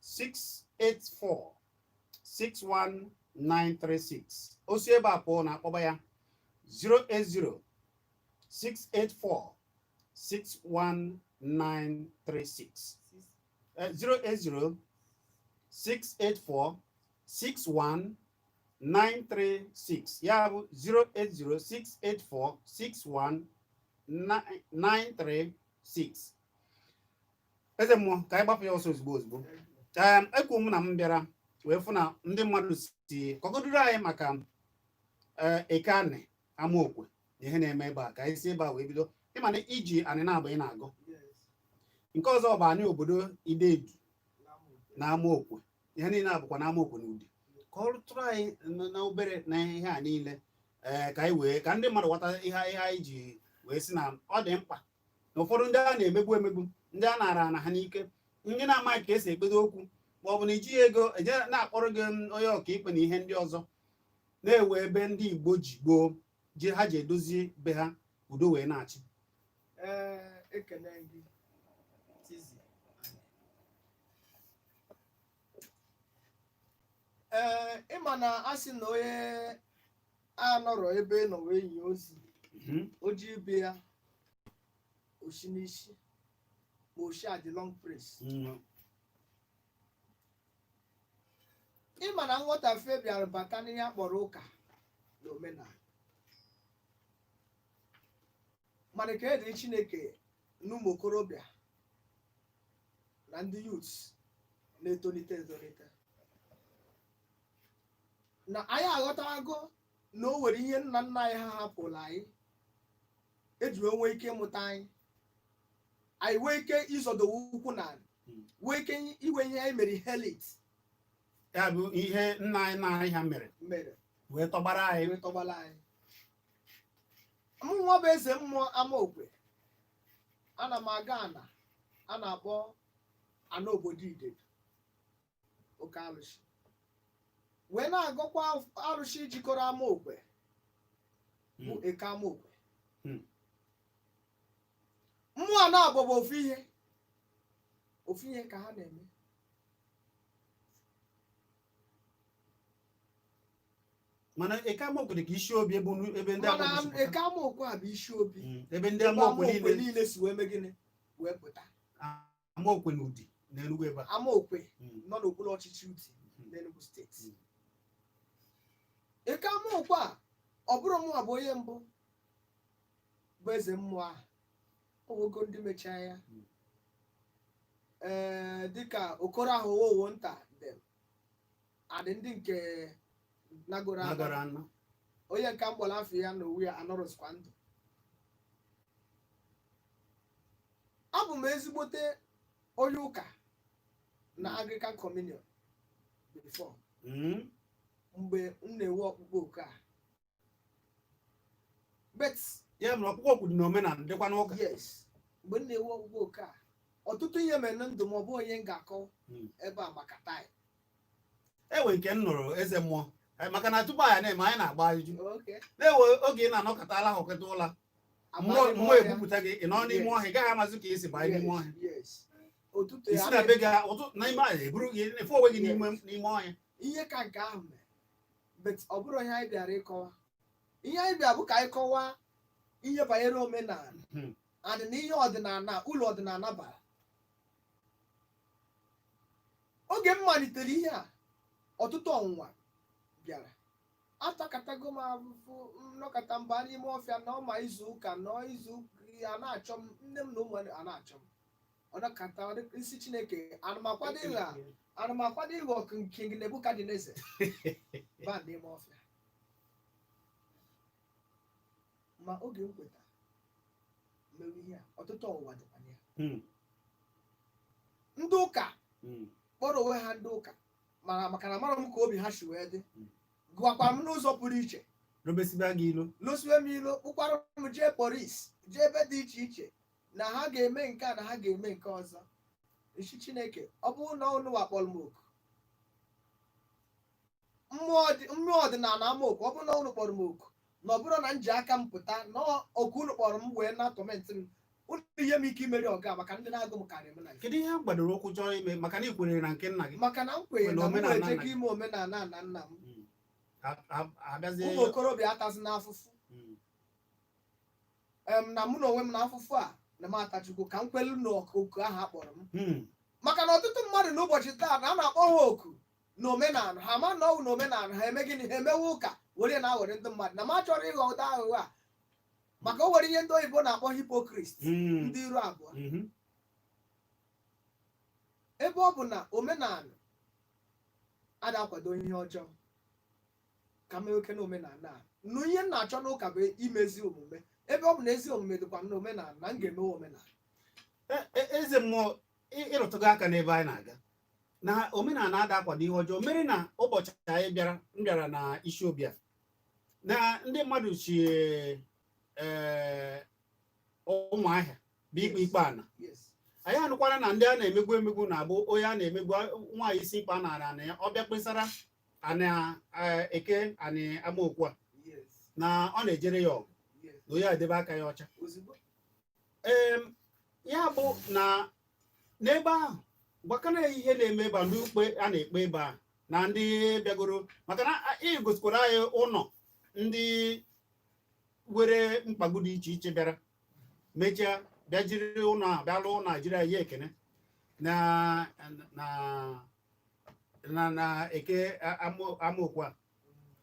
684 61936. O si ebe a pụọ na-akpọba ya 080 684 61936, 080 684 61936, ya bụ 080 684 61936. Eze mmụọ, ka anyị gbapụ ya ọsọ ozugbo ozugbo. Ekwu m na m bịara wee fụ na ndị mmadụ si kọgoduru anyị maka Eke Ani Amaokwe na ihe na-eme ebe a, ka anyị si ebe a wee bido. Ịma na iji anị na-abụ ị na-agụ nke ọzọ bụ anị obodo Idedu na Amaokwe, ihe niile abụkwa na Amaokwe na Udi. Ka ọ rụtụrụ anyị na obere na ihe a niile, ee, ka anyị wee ka ndị mmadụ ghọta ihe ihe anyị ji wee sị na ọ dị mkpa na ụfọdụ ndị a na-emegbu emegbu, ndị a nara ana ha n'ike, ndị na-amaghị ka esi ekpedo okwu, ma ọ bụ na ijighị ego eje na-akpọrọ gị onye ọkaikpe na ihe ndị ọzọ na-ewe ebe ndị Igbo ji gboo ji ha ji edozi be ha, udo wee na-achị.
Ee, ekene gị Tizi. Ee, ịma na a sị na onye anọrọ ebe nọ wee yi ozi o ji ibe ya oshi n'isi ma oshi adị long praise. Ịma na nghọtafe bịara bata n'ihe a kpọrọ ụka na omenala, mana ka ediri Chineke n'ụmụ okorobịa na ndị youths na-etolite etolite na anyị aghọtago na o nwere ihe nna nna anyị ha hapụrụ anyị eji wee nwee ike ịmụta anyị, anyị nwee ike ịzọdowe ụkwụ na nwee ike inwe ihe anyị mere inherit.
Ya bụ ihe nna anyị na anyị ha mere
mere
wee tọgbara anyị.
Wee tọgbara anyị. Mụnwa bụ eze mmụọ Amaokwe, ana m aga ana a na-akpọ ana obodo Idedu, oke alụsị, wee na-agọkwa alụsị jikọrọ Amaokwe bụ Eke Amaokwe. Mmụọ a na-abụ bụ ofu ihe, ofu ihe ka ha na-eme.
Mana Eke Amaokwe dị ka isi obi ebe ebe ndị
mana
Amaokwe si pụta.
Eke Amaokwe a bụ isi obi
Ebe ndị
ebe
Amaokwe
Amaokwe
niile
niile si wee mee gịnị, wee pụta.
Amaokwe na Udi na Enugu ebe a.
Amaokwe nọ n'okpuru ọchịchị Udi n'Enugu steeti. Eke Amaokwe a, ọ bụrụ mụnwa bụ onye mbụ bụ eze mmụọ ahụ, o nwego ndị mechaa ya. Ee, dịka Okoro ahụ owo nta dem adị ndị nke nagoro ana.
Nagoro ana.
Onye nke mkpọrọ afọ ya na owu ya anọrọzikwa ndụ. Abụ m ezigbote onye ụka na Anglican Communion before mgbe m na-ewe ọkpụkpọ oku a, but
Ya mere ọkpụkpọ oku dị n'omenala, dịkwa n'ụka.
Yes, mgbe m na-ewe ọkpụkpọ oku a, ọtụtụ ihe mere na ndụ m, ọ bụ onye m ga-akọ ebe a maka time.
Ewe nke m nụrụ, eze mmụọ, maka na tupu anyị na-eme, anyị na-agba ajụjụ. Na-ewe oge ị na-anọkọta alahụkịta ụla, mmụọ
Amaghị m
mmụọ
ọhịa.
Ebupụta gị, ị nọ n'ime ọhịa, ị gaghị amazi ka esi banye n'ime ọhịa.
Yes, ụtụtụ
isi na be gị ụtụ n'ime ọhịa eburu gị efu onwe gị n'ime n'ime ọhịa.
Ihe ka nke ahụ mere, but ọ bụrụ ihe anyị bịara ịkọwa, ihe anyị bịara bụ ka anyị kọwaa ihe banyere omenala and na ihe ọdịnala, ụlọ ọdịnala bara. Oge m malitere ihe a, ọtụtụ ọnwụnwa bịara, atakatago m afụfụ, nnọkọta mba n'ime ọfịa nọ ma izu ụka nọ izu a na-achọ m, nne m na ụmụ a na-achọ m, ọ nọkata ọ dị isi Chineke anụmakwado ịgha anụmakwado ịghọ King Nebukadneza ba n'ime ọfịa. Ma oge m kweta mewe ihe a, ọtụtụ ọnwụnwa dịkwa na ya. Ndị ụka kpọrọ onwe ha ndị ụka, mana maka na amara m ka obi ha si wee dị. Gụwakwara m n'ụzọ pụrụ iche.
Lobesiba gị ilo.
Lụsiwe m ilo, kpụkwara m jee police, jee ebe dị iche iche na ha ga-eme nke a, na ha ga-eme nke ọzọ. Nshi Chineke, ọ bụrụ na unu wakpọrọ m oku, mmụọ ọdịnala ama oku, ọ bụrụ na unu kpọrọ m oku, na ọ bụrụ na m ji aka m pụta na oku unu kpọrọ m wee na torment m, unu ihe m ike imeri ọga, maka ndị na-agụ m karịrị m na nke.
Kedu ihe a gbadoro ụkwụ chọrọ ime, maka na ị kwenyere na nke nna gị?
Maka na m kwenyere na m
omenala
wee
nna
jekọ
gị.
Ime omenala na nna m.
Abịazie.
Ụmụ okorobịa atazi n'afụfụ. Na mụ na onwe m na afụfụ a na m atachukwu, ka m kwelu na oku ahụ a kpọrọ m. Maka na ọtụtụ mmadụ n'ụbọchị taa na a na-akpọ ha oku na omenala ha, ma na ọwụ na omenala ha eme gịnị, ha emewe ụka were na aghọrị ndị mmadụ. Na m achọrọ ịghọ ụda aghụghọ a, maka o nwere ihe ndị oyibo na-akpọ hypocrite, ndị iru abụọ. Ebe ọ bụ na omenala a na-akwado ihe ọjọọ, ka mee oke na omenala a nụ, ihe m na-achọ n'ụka bụ imezi omume. Ebe ọ bụ na ezi omume dịkwa na omenala, na m ga-emewe omenala.
Eze mmụọ, ịrụtụgo aka n'ebe anyị na-aga na omenala ada akwado ihe ọjọọ, mere na ụbọchị anyị bịara, m bịara na isi obi a na ndị mmadụ chi Ụmụahịa bụ ikpe ikpe ana. Anyị anụkwara na ndị a na-emegbu emegbu na-abụ onye a na-emegbu, nwaanyị isi ikpe a nara ana ya, ọ bịa kpesara ana eke anị amaokwu a na ọ na-ejere ya ọgụ na onye edebe aka ya ọcha.
Ozugbo.
Ee, ya bụ na n'ebe ahụ gwakana ya ihe na-eme ebe a, ndị ukpe a na-ekpe ebe a na ndị bịagoro, maka na ị gosikwara anyị ụlọ ndị were mkpagbu dị iche iche bịara mechaa bịa jiri ụlọ a bịa lụọ ụlọ a, jiri anyị ekene na eke amaokwu a.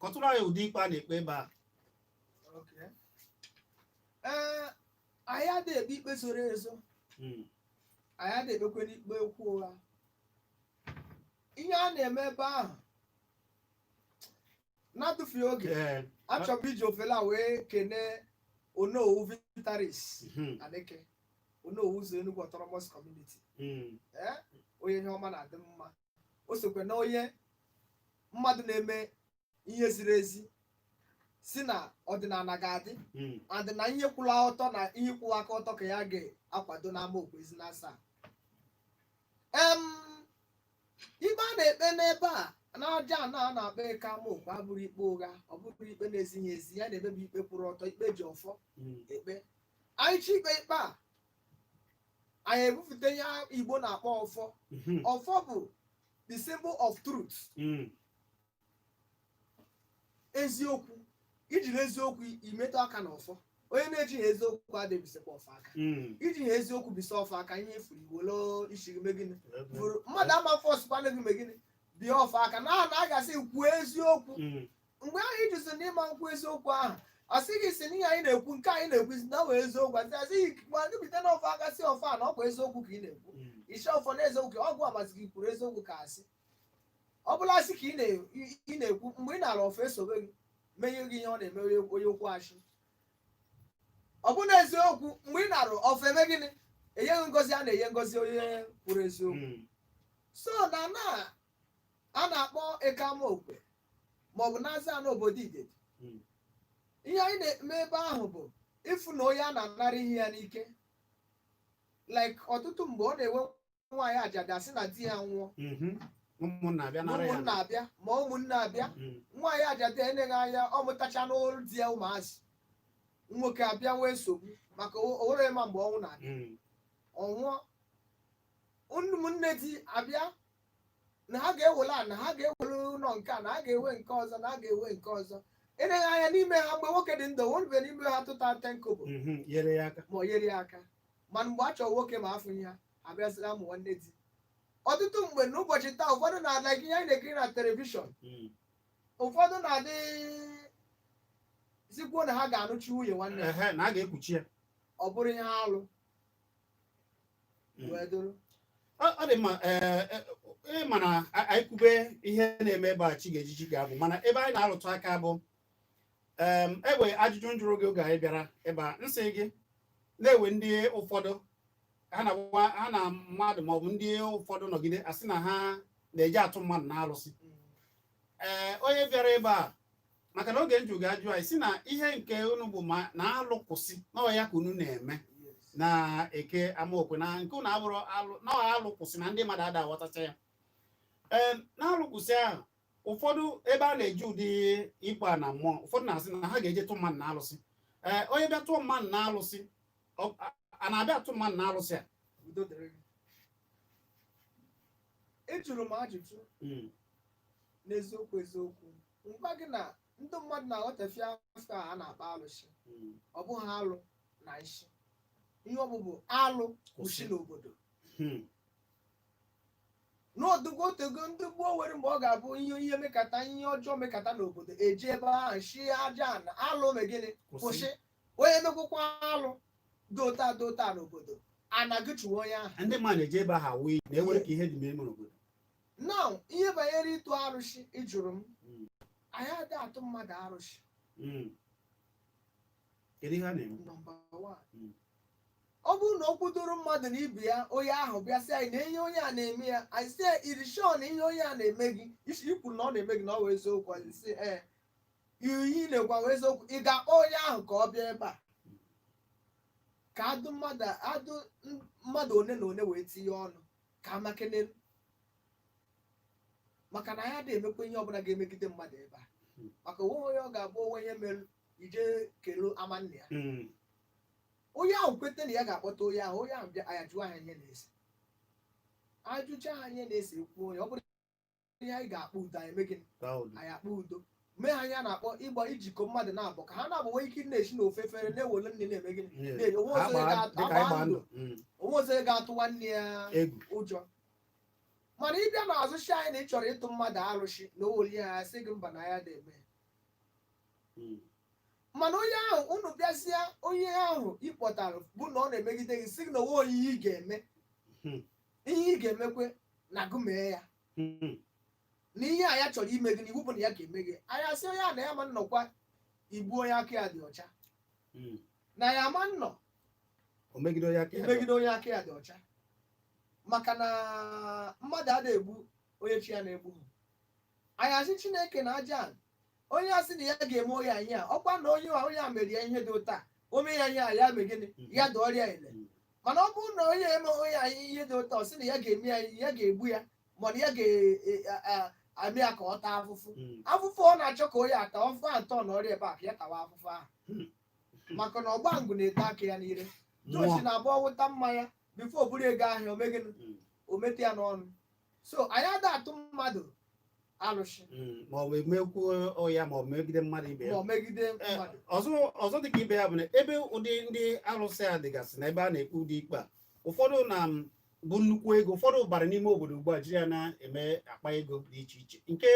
Kọtụrụ anyị ụdị ikpe a na-ekpe ebe a.
Okay. Ee, anyị adịghị ekpe ikpe zoro ezo. Anyị adịghị ekpekwe n'ikpe okwu ụgha. Ihe a na-eme ebe ahụ na-atụfughị oge, achọrọ m iji ofele a wee kenee Onowu Vitaris Aneke, Onowu ụzọ Enugu Autonomous Community. Ee, onye ihe ọma na-adị mma, o sokwe na onye mmadụ na-eme ihe ziri ezi, si na ọdịnala ga-adị and na ihe kwụrụ ọtọ na ihe kwụwa aka ọtọ ka ya ga-akwado n'ama okwu ezi na asaa. Ikpe a na-ekpe n'ebe a n'aja ana a na-akpọ eke amaokwu abụrụ ikpe ụgha, ọ bụrụ ikpe na-ezighị ezi. Ya na-emebi ikpe kwụrụ ọtọ, ikpe ji ọfọ ekpe. Anyị chi ikpe ikpe a, anyị ebufute ihe Igbo na-akpọ ọfọ. Ọfọ bụ the symbol of truth, eziokwu. Ijiri eziokwu imetụ aka n'ọfọ. Onye na-ejighị eziokwu adịghị ọfọ aka. Iji ha eziokwu bisa ọfọ aka, ihe ifuru iwere isi gị mee gịnị? Furu mmadụ ama fọsụkwana gị mee gịnị, bịa ọfọ aka na a ga-asị kwuo eziokwu. Mgbe ahụ iji na ịma nkwu eziokwu ahụ, asị gị si n'ihe anyị na-ekwu, nke anyị na-ekwu si na ọ bụ eziokwu. Asị gị ma gị bite n'ọfọ aka, si ọfọ a na ọ bụ eziokwu ka ị na-ekwu. Isi ọfọ na eziokwu ka ọgwụ amasị gị kwuru eziokwu ka asị ọ bụla asị ka ị na-ekwu. Mgbe ị na-ara ọfọ esobe gị menye gị ihe ọ na-eme onye okwu achị, ọ bụ na eziokwu. Mgbe ị na-arụ ọfọ eme gịnị, enyeghị ngozi a na-enye ngozi onye kwuru eziokwu. So na a na-akpọ eke amaokwe maọbụ na-aza n'obodo Idedi, ihe anyị na-eme ebe ahụ bụ ịfụ na onye a na-anara ihe ya n'ike, like ọtụtụ mgbe ọ na-enwe nwaanyị ajadu asị na di ya nwụọ,
Ụmụnna abịa
na
nara ya.
Ụmụnna abịa ma ụmụnne abịa. Nwaanyị ajadu enyeghị anya, ọ mụtacha n'olu di ya ụmụazị nwoke abịa nwee nsogbu, maka o nwere ma mgbe ọnwụ na-abịa. Ọ nwụọ, ụmụnne di abịa na ha ga-ewere a, na ha ga-ewere ụlọ nke a, na ha ga-ewe nke ọzọ, na ha ga-ewe nke ọzọ. Eleghị anya n'ime ha, mgbe nwoke dị ndụ, nwere n'ime ha tụta 10 kobo
Nyere ya aka.
Ma o nyere ya aka. Mana mgbe a chọrọ nwoke ma afụ ya abịazila ụmụ nwanne di. Ọtụtụ mgbe n'ụbọchị taa, ụfọdụ na-ada ihe anyị na-ekiri na television. Ụfọdụ na-adị sikwuo na ha ga-anụchi nwunye nwanne ha.
Ehe, na a ga-ekpuchi ya.
Ọ bụrụ ihe alụ wee doro.
Ọ dị mma. Ee, ị ma na anyị kwube ihe na-eme ebe a, chi ga-ejiji ga-abụ, mana ebe anyị na-alụtụ aka bụ ewe ajụjụ m jụrụ gị oge anyị bịara ebe a, nsị gị na-ewe ndị ụfọdụ ha na ha na mmadụ maọbụ ndị ụfọdụ nọgide asị na ha na-eji atụ mmadụ na alụsị. Ee, onye bịara ebe a Maka na oge njụ ga-ajụ anyị si na ihe nke unu bụ ma na alụ kwụsị na ọ ya ka unu na-eme na Eke Amaokwe, na nke unu abụrụ alụ na ọ alụ kwụsị, na ndị mmadụ ada aghọtacha ya. Ee, na alụ kwụsị ahụ, ụfọdụ ebe a na-eji ụdị ikpe a na mmụọ, ụfọdụ na-asị na ha ga-eje tụ mmadụ na alụsị. Ee, onye bịa tụọ mmadụ na alụsị, a na-abịa atụ mmadụ na alụsị a?
Udo dịrị gị. Ị jụrụ m ajụjụ. N'eziokwu eziokwu, ngwa gị na ndị mmadụ na-aghọtafie afọ a na-akpa alụsị. Ọ bụghị alụ na nshi, ihe ọ bụ alụ kwụsị n'obodo. N'odugo otego ndị gboo nwere mgbe ọ ga-abụ ihe mekata, ihe ọjọọ mekata n'obodo, eji ebe ahụ shi aja na alụ megịnị kwụsị. Onye mekwụkwa alụ dota dota n'obodo, anagụchiwe onye ahụ.
Ndị mmadụ na-eji ebe ahụ awụ iyi na-ewere ka ihe dị ma eme n'obodo.
Now, ihe banyere ịtụ arụsị ịjụrụ m, anyị adịghị atụ mmadụ arụsị.
Kedu ihe a na-eme?
Number one, ọ bụrụ na o kwudoro mmadụ na ibe ya, onye ahụ bịa sị anyị na ihe onye a na-eme ya, anyị sị ya, irishon ihe onye a na-eme gị, isi ikwu na ọ na-eme gị na ọ wụ eziokwu, anyị sị ee, ihe ị na-ekwu wụ eziokwu, ị ga-akpọ onye ahụ ka ọ bịa ebe a ka adụ mmadụ, adụ mmadụ one na one wee tinye ọnụ ka amakene, maka na ya adịghị emekwa ihe ọbụla ga-emegide mmadụ ebe a, maka onwe onye ọ ga-abụ onwe ihe mere ije kelu ama nna ya. Onye ahụ kweta na ya ga-akpọta onye ahụ, onye ahụ bịa, anyị jụọ ha ihe na-ese, ajụcha ha ihe na-ese, ekwu onye ọ bụrụ ihe anyị ga-akpọ udo, anyị eme gịnị?
Taa udo.
Anyị akpọ udo, mee ha ihe a na-akpọ ịgba ijikọ mmadụ na-abụ ka ha na-abụ nwee ike na-esi n'ofe efere na-ewere nne na-eme gịnị? Onwe
Ha
ọzọ onye
dịka ịgba
agba
ndụ.
ndụ. Onwe ọzọ onye ga-atụ nwanne ya
Egwu.
ụjọ. Mana ịbịa n'azụ shi anyị na ị chọrọ ịtụ mmadụ arụsị na o were ihe ya sị gị mba, na ya na-eme. Mana onye ahụ unu bịazịa, onye ahụ ị kpọtara bụ na ọ na-emegide gị, sị gị na onwe onye ihe ị ga-eme, ihe ị ga-emekwe na gụ mee ya, na ihe a ya chọrọ ime gị na iwu bụ na ya ga-eme gị, anyị asị onye a na ya ma nnọkwa igbu onye aka ya dị ọcha, na ya ama nnọ
O megide onye aka ya dị.
Megide onye aka ya dị ọcha, maka na mmadụ a na-egbu onye chi ya na-egbu. Anyị asị Chineke na aja onye asị na ya ga-eme onye anyị a, ọkwa na onye a mere ya ihe dị ụta, o mee ya ihe a, ya mee gịnị? Ya dị ọrịa ile. Mana ọ bụrụ na onye eme onye anyị ihe dị ụta, ọ sị na ya ga-eme ya, ya ga-egbu ya, mana ya ga-eme ya ka ọ taa afụfụ. Afụfụ ọ na-achọ ka onye ata ọfụ atọ na ọrịa ebe a ka ya tawa afụfụ ahụ, maka na ọgba ngụ na-ete aka ya n'ire.
Mmụọ.
Joshi na-abụ ọwụta mmanya before o buru ego ahịa, o gịnị? O mete ya n'ọnụ. So anyị ada atụ mmadụ alụsị.
Ma ọ bụ emekwuo ya ma ọ bụ megide mmadụ ibe
ma
ya.
ọ megide mmadụ.
Ọzọ ọzọ dịka ibe ya bụ na ebe ụdị ndị arụsị a dịgasị na ebe a na-ekpe ụdị ikpe a, ụfọdụ na bụ nnukwu ego, ụfọdụ bara n'ime obodo ugbu a jiri ya na-eme akpa ego dị iche iche. Nke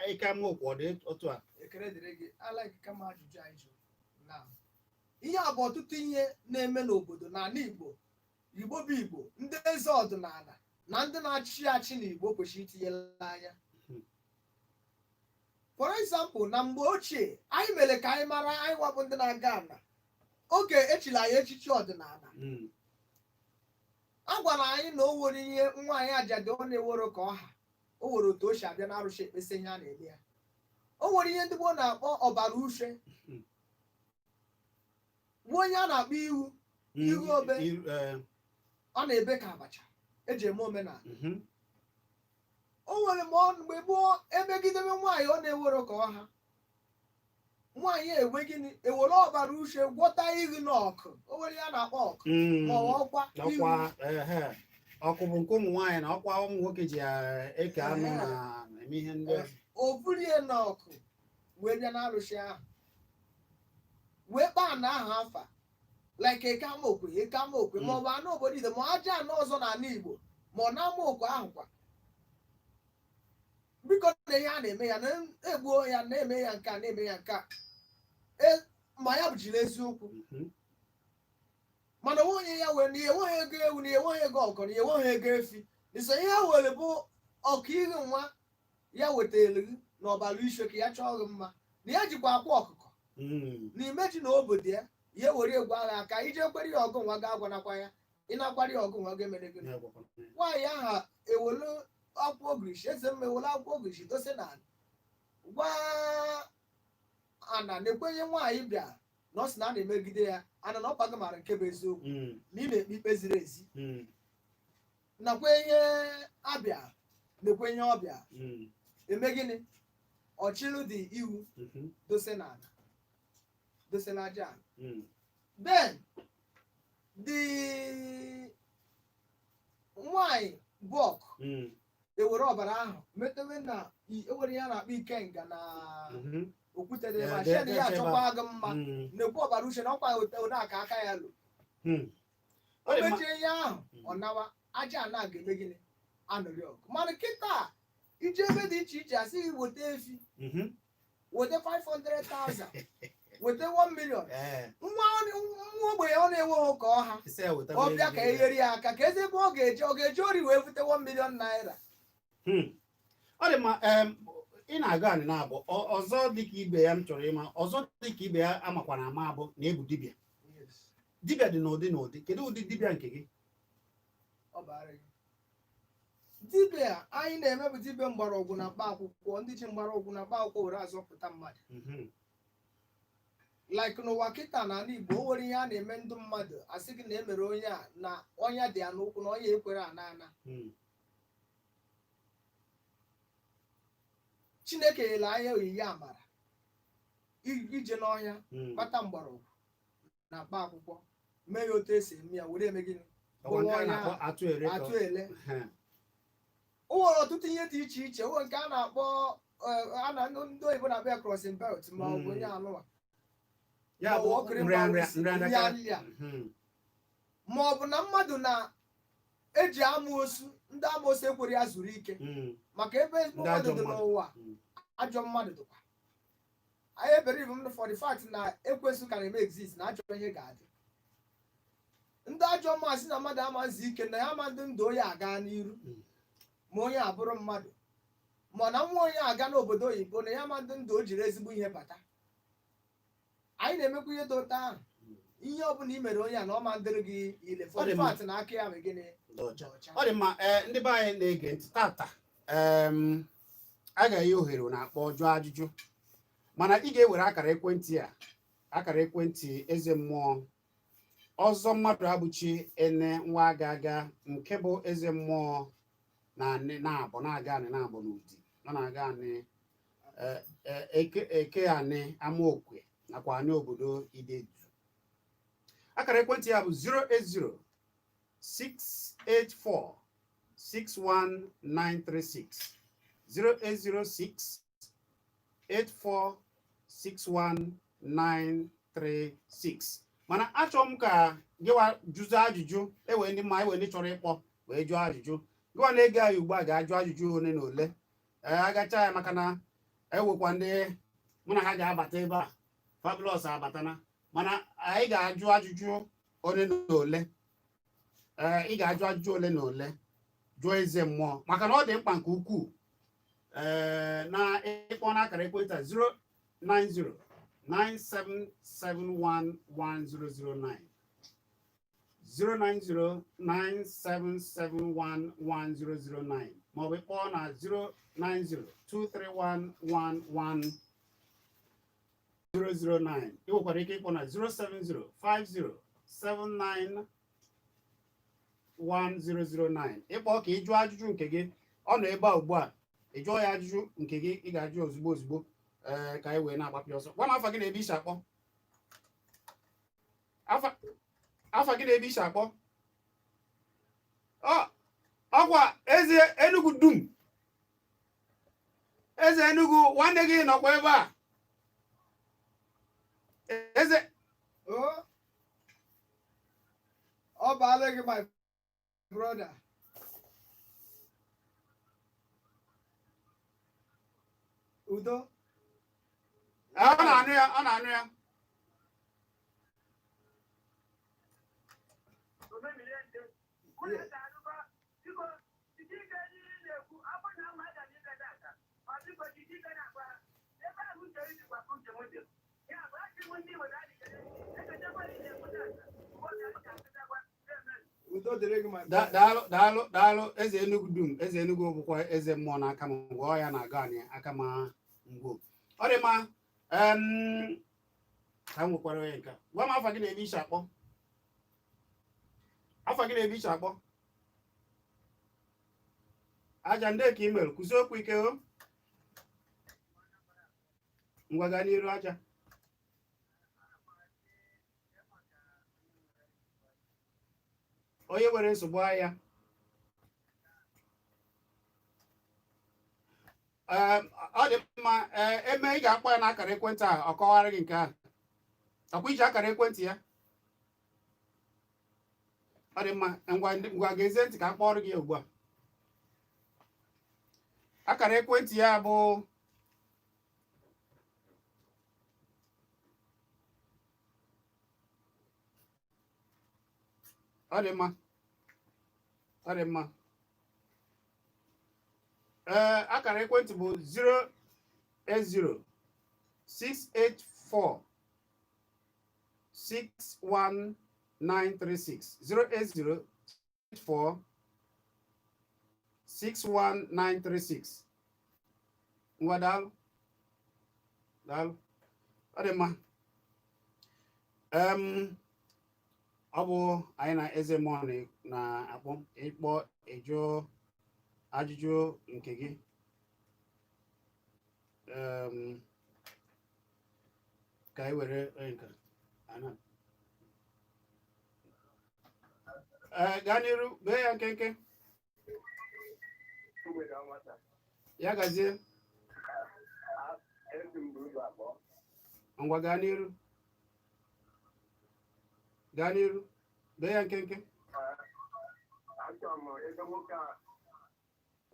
Eke Amaokwe, ọ dị otu a?
Ekele dịrị gị. Alaiki kama ajụjụ anyị jụrụ na ihe a bụ ọtụtụ ihe na-eme n'obodo n'ala Igbo. Igbo bụ Igbo, ndị eze ọdịnala na ndị na-achị achị n'Igbo kwesịrị itinyela anya. For example, na mgbe ochie anyị mere ka anyị mara, anyị wabụ ndị na-aga ala oge echiri anyị echichi ọdịnala, a gwara anyị na o nwere ihe nwaanyị ajadu ọ na-ewero ka ọha o nwere otu o si abịa na-arụsị ekpesa ihe a na-eme ya. O nwere ihe ndị gboo na-akpọ ọbara uche, nwa onye a na-akpọ ihu Ihu obe. Ọ na-ebe ka abacha eji eme omenala. O nwere ma ọ mgbe gboo emegidebe nwaanyị ọ na-ewero ka ọha nwaanyị enwe gịnị, ewere ọbara uche gwọta ihu n'ọkụ. O nwere ihe a na-akpọ ọkụ ma ọ bụ ọkwa ihu.
Ọkwa, ehe. Ọkụ bụ nke ụmụ nwaanyị na ọkwa ụmụ nwoke ji eke anụ na eme ihe ndị ọzọ.
O burie n'ọkụ wee bịa n'arụsị ahụ wee kpaa na aha afa like Eke Amaokwe, Eke Amaokwe, ma ọ bụ anụ obodo ide, ma aja anụ ọzọ n'ala Igbo, ma ọ na-ama okwe ahụ kwa, biko, na ihe a na-eme ya na-egbuo ya, na-eme ya nke a, na-eme ya nke a. Ma ya bụ jiri eziokwu. Mana onwe onye ya were na ya enweghị ego ewu, na ya enweghị ego ọkọ, na ya enweghị ego efi, nso ihe ha were bụ ọkụ ihu nwa ya wetara gị na ọbara ishe ka ya chọọ gị mma, na ya jikwa akwa ọkụkọ na imeji na obodo ya, ya were egwu agha aka ije kwere ya ọgụ nwa ga-agwanakwa ya, ịnakwara ya ọgụ nwa ga-emere gị. Nwaanyị aha ewelu akwụkwọ ogirishi eze mma, ewelu akwụkwọ ogirishi dose na gwa. Ana na-ekwenye nwaanyị bịa na ọ sị na a na-emegide ya, ana na ọkwa gị mara nke bụ eziokwu na ị na-ekpe ikpe ziri ezi, nakwa ihe abịa na-ekwe ihe ọbịa eme gịnị, ọchịlụ dị iwu dose n'ala, dose n'aja ala. Then the nwanyị bọk ewere ọbara ahụ metewe na ewere ihe a na-akpọ ikenga na okwute dị ebe a, shed ya achọkwa gị mma, na-ekwu ọbara uche na ọkwa one aka aka ya lụ.
Ọ dị mma.
Mechie ihe ahụ, ọ nawa aja ana ga-eme gịnị, anụrị ọgụ. Mana kịta ije ebe dị iche iche, asị gị weta efi, weta 500,000, weta 1 million. Nwa nwa ogbenye ọ na-enweghị ka ọha
Isi ya weta.
ọ bịa ka enyere ya aka ka eze ebe ọ ga-eje ori wee vute 1 million naira.
Ọ dị mma. Ị na-aga anị na-abụ ọzọ dịka ibe ya m chọrọ ịma, ọzọ dịka ibe ya amakwana ama abụ na ebu dibịa. Dibịa dị n'ụdị n'ụdị. Kedu ụdị dibịa nke gị?
Ọ bara gị. Dibịa anyị na-eme bụ dibịa mgbọrọgwụ na mkpa akwụkwọ. Ndị ji mgbọrọgwụ na mkpa akwụkwọ were azọpụta mmadụ. Like n'ụwa kịta na ala Igbo, o nwere ihe a na-eme ndị mmadụ, asị gị na emere onye a na ọnya dị ya n'ụkwụ, na ọnya ekwere ana ana. Chineke nyere anyị onyinye amara ije n'ọhịa kpata mgbọrọgwụ na mkpa akwụkwọ, mee ya otu esi eme ya, were eme gịnị?
Ọkwa nke a na-akpọ atụ ere ka
Atụ ele. O nwere ọtụtụ ihe dị iche iche. O nwere nke a na-akpọ a na ndị oyibo na-akpọ ya crossing belt, ma ọ bụ onye anụwa
Ya
ma ọ
bụ
bụ ọkịrị
nrịanrịa
mgbanwe
nrịanrịa
nrịanrịa. Ma ọ bụ na mmadụ na-eji amoosu, ndị amoosu ekwere ya zuru ike maka ebe ezigbo
Ndị
mmadụ
ajọ
dị
mmadụ.
n'ụwa. Ajọ mmadụ dịkwa. Anyị believe m for the fact na ekwensu ka na-eme exist, na ajọ ihe ga-adị. Ndị ajọ mmadụ sị na mmadụ ama nzu ike, na ya ama ndị ndụ onye aga n'iru ma onye abụrụ mmadụ, ma na nwa onye aga n'obodo oyibo, na ya ama ndị ndụ o jiri ezigbo ihe bata. Anyị na-emekwa ihe dị ụtọ ahụ. Ihe ọbụla i mere onye a, na ọma ndịrị gị ile for
Ọ dị
the
mma.
fact na aka ya bụ gịnị?
Dị ọcha.
Dị ọcha.
Ọ dị mma. Ee, ndị be anyị na-ege ntị tata, a ga-enye ohere na-akpọ jụọ ajụjụ, mana ị ga-ewere akara ekwentị a, akara ekwentị eze mmụọ ọzọ mmadụ abụchi ene nwa aga aga, nke bụ eze mmụọ na anị na-abụ na-aga anị na-abụ n'ụdị nọ na-aga anị eke eke anị amaokwe nakwa anị obodo Idedu. Akara ekwentị ya bụ 080 684 61936, 0806 84 61936. Mana achọrọ m ka gịwa jụzie ajụjụ. Ewe ndị mma, ewe ndị chọrọ ịkpọ wee jụọ ajụjụ. Gịwa na-ege anyị ugbu a ga-ajụ ajụjụ ole na ole. Ee, agacha ya, maka na ewekwa ndị mụ na ha ga-abata ebe a. Fabulous abatana, mana anyị ga-ajụ ajụjụ ole na ole. Ee, ị ga-ajụ ajụjụ ole na ole jụọ eze mmụọ, maka na ọ dị mkpa nke ukwuu. Ee, na ịkpọ n'akara ekwentị a 090 97711009, 09097711009, maọbụ ịkpọọ na 09023111009. Ị nwekwara ike ịkpọ na 07050791009. Ịkpọ ka ị jụọ ajụjụ nke gị. Ọ nọ ebe a ugbu a. Ị jụọ ya ajụjụ nke gị ị ga-ajụ ozugbo ozugbo, ee, ka anyị wee na-agbapụ ọsọ. Gwa m afa gị na ebe isi akpọ. Afa gị na ebe isi akpọ. Ọ ọkwa eze Enugu dum, eze Enugu nwanne gị nọkwa ebe a, eze.
O ọ baala gị, my brother. Udo.
Ọ na-anụ ya, ọ na-anụ ya.
Yes. Udo dịrị gị, my brother.
Daalụ, daalụ, daalụ, eze Enugu dum. Eze Enugu bụkwa eze mmụọ n'aka m. Ngwa, ọ ya na-aga anyị aka ma ngwo. Ọ dị mma. Ka m nwekwara onye nke a. Gwa m afa gị na ebe i si akpọ. Afa gị na ebe i si akpọ. Aja ndị ka ị mere, kwuzie okwu ike o. Ngwa, gaa n'iru, aja. Onye nwere nsogbu ahịa. Ee, ọ dị mma. Ee, eme ị ga-akpọ ya n'akara ekwentị a, ọ kọwara gị nke a. Ọkwa iji akara ekwentị ya? Ọ dị mma. Ngwa ngwa, gezie ntị ka a kpọrọ gị ya ugbu a. Akara ekwentị ya bụ ọ dị mma, ọ dị mma. Ee, akara ekwentị bụ 080 684 61936, 080 4 61936. Ngwa, daalụ, daalụ. Ọ dị mma. Ọ bụ anyị na eze mmụọ na-akpọ ịkpọ ịjụ ajụjụ nke gị. Ka anyị were onye nke a. Ee, gaa n'iru, bee ya nkenke. Ya gazie. Ngwa, gaa n'iru, gaa n'iru, bee ya nkenke.
Achọrọ m ebe nwoke a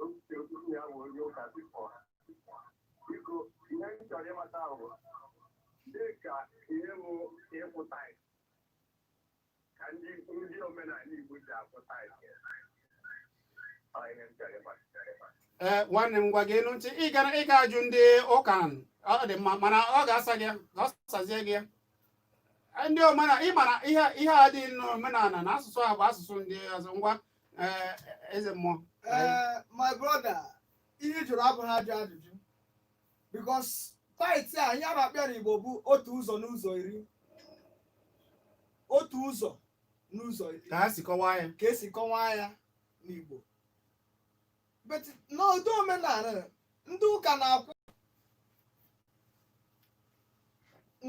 okwuche okwu ya bụ onye ụka before. Biko, ihe m chọrọ ịmata bụ dị ka ihe mụ ịkwụ tithe, ka ndị omenala Igbo ji akwụ tithe. Ọ ihe m chọrọ ịmata.
Ee, nwanne m, gwa gị enu ntị. Ị gara ịga ajụ ndị ụka, ọ dị mma, mana ọ ga-asa gị ya, ka ọ sazie gị ya. Ndị omenala, ị mara ihe ihe a dị n'omenala na asụsụ a bụ asụsụ ndị ọzọ. Ngwa, ee, eze mmụọ.
Ee, my brother, ihe ị jụrụ abụghị ajọ ajụjụ, because tithe a, ihe a na-akpọ ya n'Igbo bụ otu ụzọ n'ụzọ iri, otu ụzọ n'ụzọ iri.
Ka ha si kọwaa ya.
Ka esi kọwaa ya n'Igbo. But n'ụdị omenala ndị ụka na-akwụ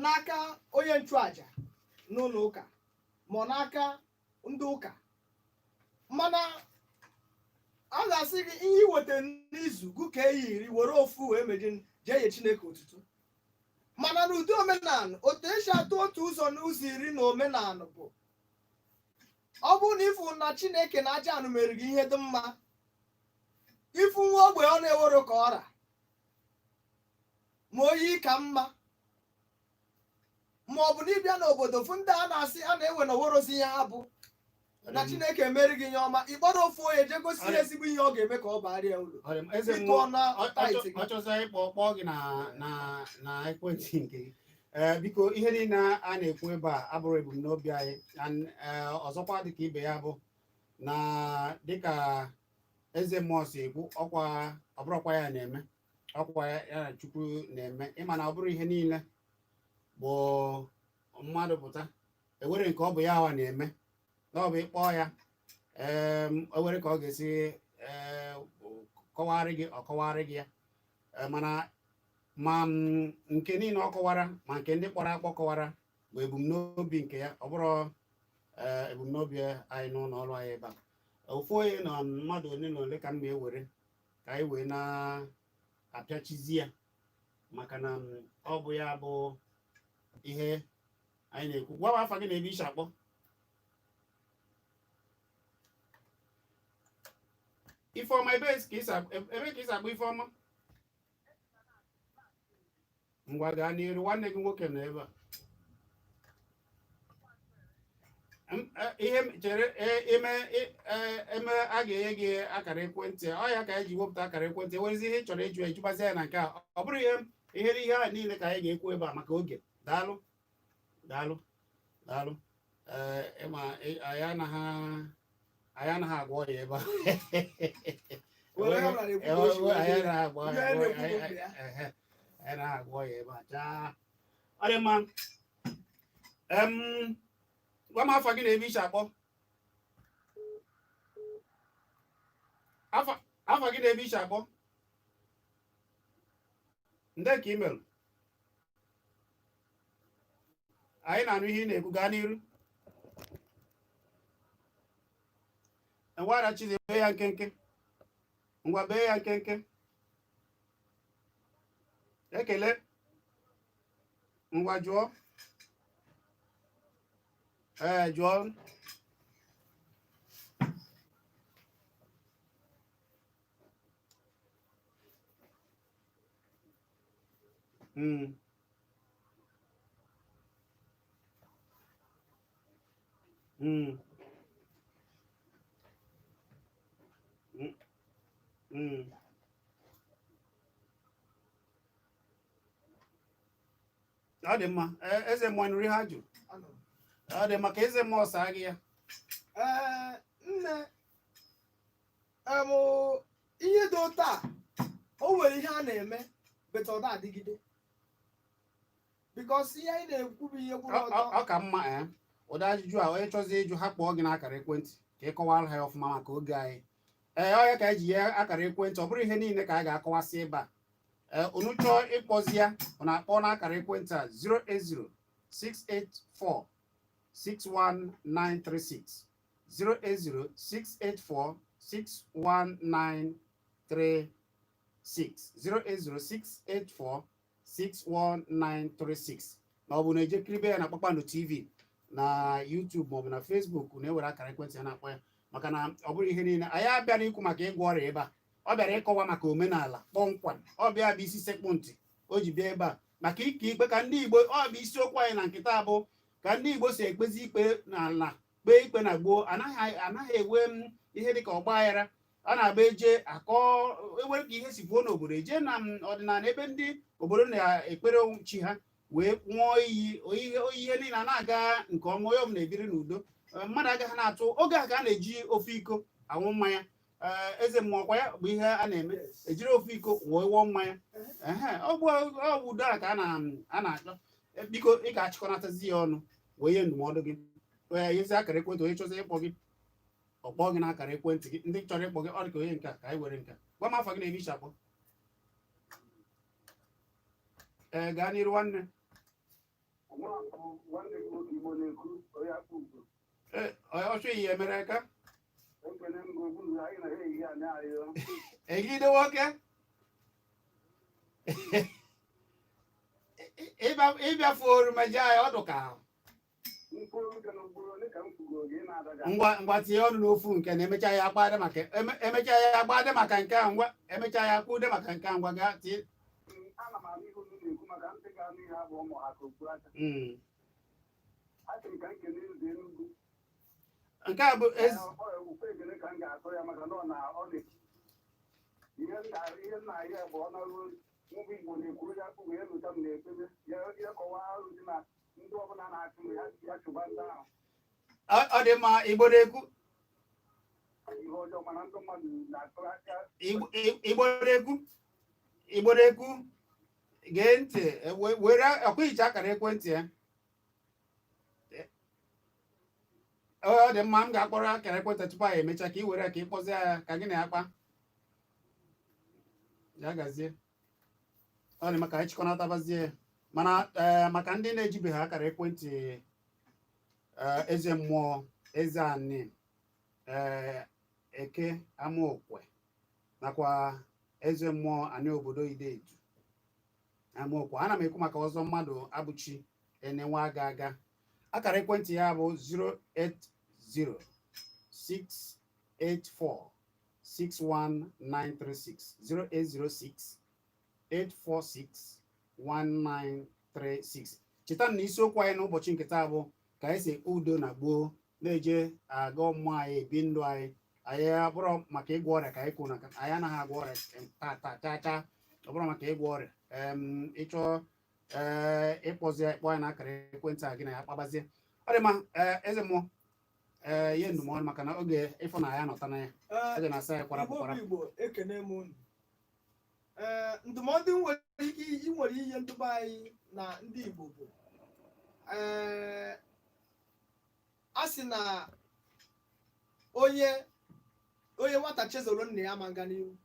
n'aka onye nchụaja n'ụlọ ụka ma ọ n'aka ndị ụka, mana a ga-asị gị ihe iweta n'izu gụ ka eyi iri, were ofu wee meje jee nye Chineke otuto. Mana n'ụdị omenala, otu esi atụ otu ụzọ n'ụzọ iri na omenala bụ, ọ bụrụ na ịfụ na Chineke na aja anụ mere gị ihe dị mma, ịfụ nwa ogbe ọ na-ewero ka ọra ma oyi ka mma, ma ọ bụ na ịbịa n'obodo fụ ndị a na-asị a na-ewe na oworozi ihe ha bụ na Chineke emeri gị ihe ọma, ịkpọrọ ofu onye jee gosi ya ezigbo ihe ọ ga-eme ka ọ baara ya uru.
Ọ dị mma. Eze
ịtụọ
mmụọ
na tithe gị.
Ọ chọzọ ịkpọ, kpọọ gị na ekwentị nke gị. Ee, biko, ihe niile a na-ekwu ebe a abụrụ ebumnobi anyị. Ọzọkwa, dịka ibe ya bụ na dịka eze mmụọ si ekwu, ọkwa ọ bụrụkwa ya na-eme, ọkwa ya na Chukwu na-eme. Ịma na ọ bụrụ ihe niile bụ mmadụ pụta ewere nke ọ bụ ya awa na-eme, na ọ bụ ịkpọ ya, ee, o were ka ọ ga-esi, ee, kọwarị gị, ọ kọwarị gị ya. Ee, mana ma nke niile ọ kọwara, ma nke ndị kpọrọ akpọ kọwara, bụ ebumnobi nke ya, ọ bụrụ, ee, ebumnobi anyị n'ụlọ ọrụ anyị ebe a. Ofu onye na mmadụ ole na ole ka m na-ewere ka anyị wee na-apịachizi ya, maka na ọ bụ ya bụ ihe anyị na-ekwu. Gwa m afa gị na ebe i si akpọ. Ifeọma, ebe ka isi akpọ, Ifeọma? Ngwa, gaa n'iru, nwanne gị nwoke nọ ebe a. Ihe m chere, ime eme a ga-enye gị akara ekwentị ọ ya ka anyị ji wepụta akara ekwentị. Enwerezi ihe ị chọrọ ịjụ, ejụbazi ya na nke a. Ọ bụrụ ihe a niile ka anyị ga-ekwu ebe a maka oge. Daalụ, daalụ, daalụ. Ee, ịma anyị anaghị agwọ ya ebe a.
Were ya na-ekwu ka o si wee
anyị
dị ya.
anaghị agwọ
Ihe
ya.
na-ekwu bụ ya.
Ehe. Anyị na-agwọ ya ebe a chaa. Ọ dị mma. Gwa m afa gị na ebe i si akpọ. Afa gị na ebe i si akpọ. Ndị ka ị mere, anyị na-anụ ihe ị na-ekwu, gaa n'iru. Ngwara Chizi, bee ya nkenke. Ngwa, bee ya nkenke. Ekele. Ngwa, jụọ. Ee, jụọ. Ọ dị mma. Eze mmụọ, nụrụ ihe a jụrụ.
Anọ m.
Ọ dị mma, ka eze mmụọ saa gị ya.
Ee, nne em, ihe dị otu a, o nwere ihe a na-eme, but ọ na-adịgide, because ihe anyị na-ekwu bụ ihe kwụrụ ọtọ.
Ọ ka mma. Ee, ụdị ajụjụ a, onye chọzie ịjụ, ha kpọọ gị n'akara ekwentị ka ị kọwara ha ya ọfụma maka oge anyị. Ee, ọ ya ka anyị ji ya akara ekwentị. Ọ bụrụ ihe niile ka a ga-akọwasị ebe a. Ee, unu chọọ ịkpọzi ya, unu akpọ n'akara ekwentị a: 080 684 61936, 080 684 61936, 080 684 61936. Ma ọ bụ na eje kiribe ya na Kpakpando TV na YouTube maọbụ na Facebook, na-ewere akara ekwentị ya na-akpọ ya, maka na ọ bụrụ ihe niile anyị abịara ikwu maka ịgwọ ọrịa ebe a. Ọ bịara ịkọwa maka omenala kpọmkwem. Ọ bịa bụ isi sekpụ ntị o ji bịa ebe a maka ike ikpe ka ndị Igbo. Ọ bụ isiokwu anyị na nkịta bụ ka ndị Igbo si ekpezi ikpe n'ala, kpee ikpe na gboo. Anaghị enwe m ihe dịka ọgba aghara. Ọ na-agba eje akọ ewere ka ihe si fuo n'obodo, eje na ọdịnala ebe ndị obodo na-ekpere chi ha wee ṅụọ iyi. Ihe niile a na-aga nke ọma, onye ọbụla ebiri n'udo. Mmadụ agaghị na-atụ oge a ka a na-eji ofu iko aṅụ mmanya. Ee, eze mmụọ, kwa ya bụ ihe a na-eme. Ejiri ofu iko wee wụọ mmanya. Ehe, ọ bụ udo a ka a na-achọ. Biko, ị ga-achịkọnatazi ya ọnụ wee nye ndụmọdụ gị, wee nyezi akara ekwentị. Onye chọzi ịkpọ gị, ọ kpọọ gị n'akara ekwentị gị. Ndị chọrọ ịkpọ gị, ọ dị ka onye nke a, ka anyị were nke a. Gwa m afa gị na ebe i si akpọ. Ee, gaa n'iru, nwanne.
Nwanne gị nwoke Igbo na-ekwu, onye akpụ ugo.
Ee, ọchụ iyi emere aka.
Ekene m gị okwu na anyị na ha eyi ya na-arịọ.
Egide nwoke, ịbịafu orumeje anyị ọdụ ka ahụ.
Mkpụrụ nke na ugboro ole ka m kwugoro gị na-adaga.
Ngwa ngwa, tinye ọnụ n'ofu nke na emecha ya agbade maka emecha ya agbade maka nke a. Ngwa, emecha ya akwude maka nke a. Ngwa, gaa tie.
Ana m anụ ihe unu na-ekwu maka ntị ga-anụ ihe abụ ụmụ ha ka okpu aka. Asị m ka m kene eze Enugu.
Nke a bụ ezi.
Ukwe ekele ka m ga-atụ ya maka na ọ na ọ na ihe nna ya bụ ọnọrụ nwụbụ Igbo na-ekwu, ya kpụ ya lụta m na-ekpebe ya, ya kọwaa arụ dị na ndị ọbụla na-achụ m ya, ya chụba ndị ahụ.
Ọ dị mma, Igbo na-ekwu.
Ihe ọjọọ, mana ndị mmadụ na-atụ aka.
Igbo na-ekwu, Igbo na-ekwu, gee ntị. Were ọkwa iche akara ekwentị ya. Ọ dị mma, m ga-akpọrọ akara ekwentị tupu anyị emecha, ka ị were ka ị kpọzie ya, ka gị na ya kpa ya gazie. Ọ dị maka anyị chịkọnatabazie ya. Mana ee, maka ndị na-ejibeghị akara ekwentị, ee, eze mmụọ, eze ani, ee, eke amaokwe nakwa eze mmụọ ani obodo Idetu amaokwe, ana m ekwu maka ọzọ mmadụ abụchi enenwe aga aga. Akara ekwentị ya bụ 080 684 61936, 0806 846 1936. Cheta na isiokwu anyị n'ụbọchị nke taa bụ ka anyị si ekpe udo na gboo, na-eje aga ọmụmụ anyị, ebi ndụ anyị. Anyị abụrụ maka ịgwọ ọrịa ka anyị kwuru na anyị anaghị agwọ ọrịa taa taa chaa chaa. Ọ bụrụ maka ịgwọ ọrịa, ịchọọ ee ịkpọzi ya, ịkpọ ya na akara ekwentị a, gị na ya kpabazie. Ọ dị mma. Ee, eze mmụọ, ee, ihe ndụmọdụ, maka na oge ịfụnanya nọta na ya.
Ee,
oge na-asa ya kwarapụ
Igbo bụ
kwarapụ.
Igbo, ekene m unu. Ee, ndụmọdụ m nwere ike ị nwere inye ndị be anyị na ndị Igbo bụ, ee, a sị na onye nwata chezoro nna ya ma nga n'ihu.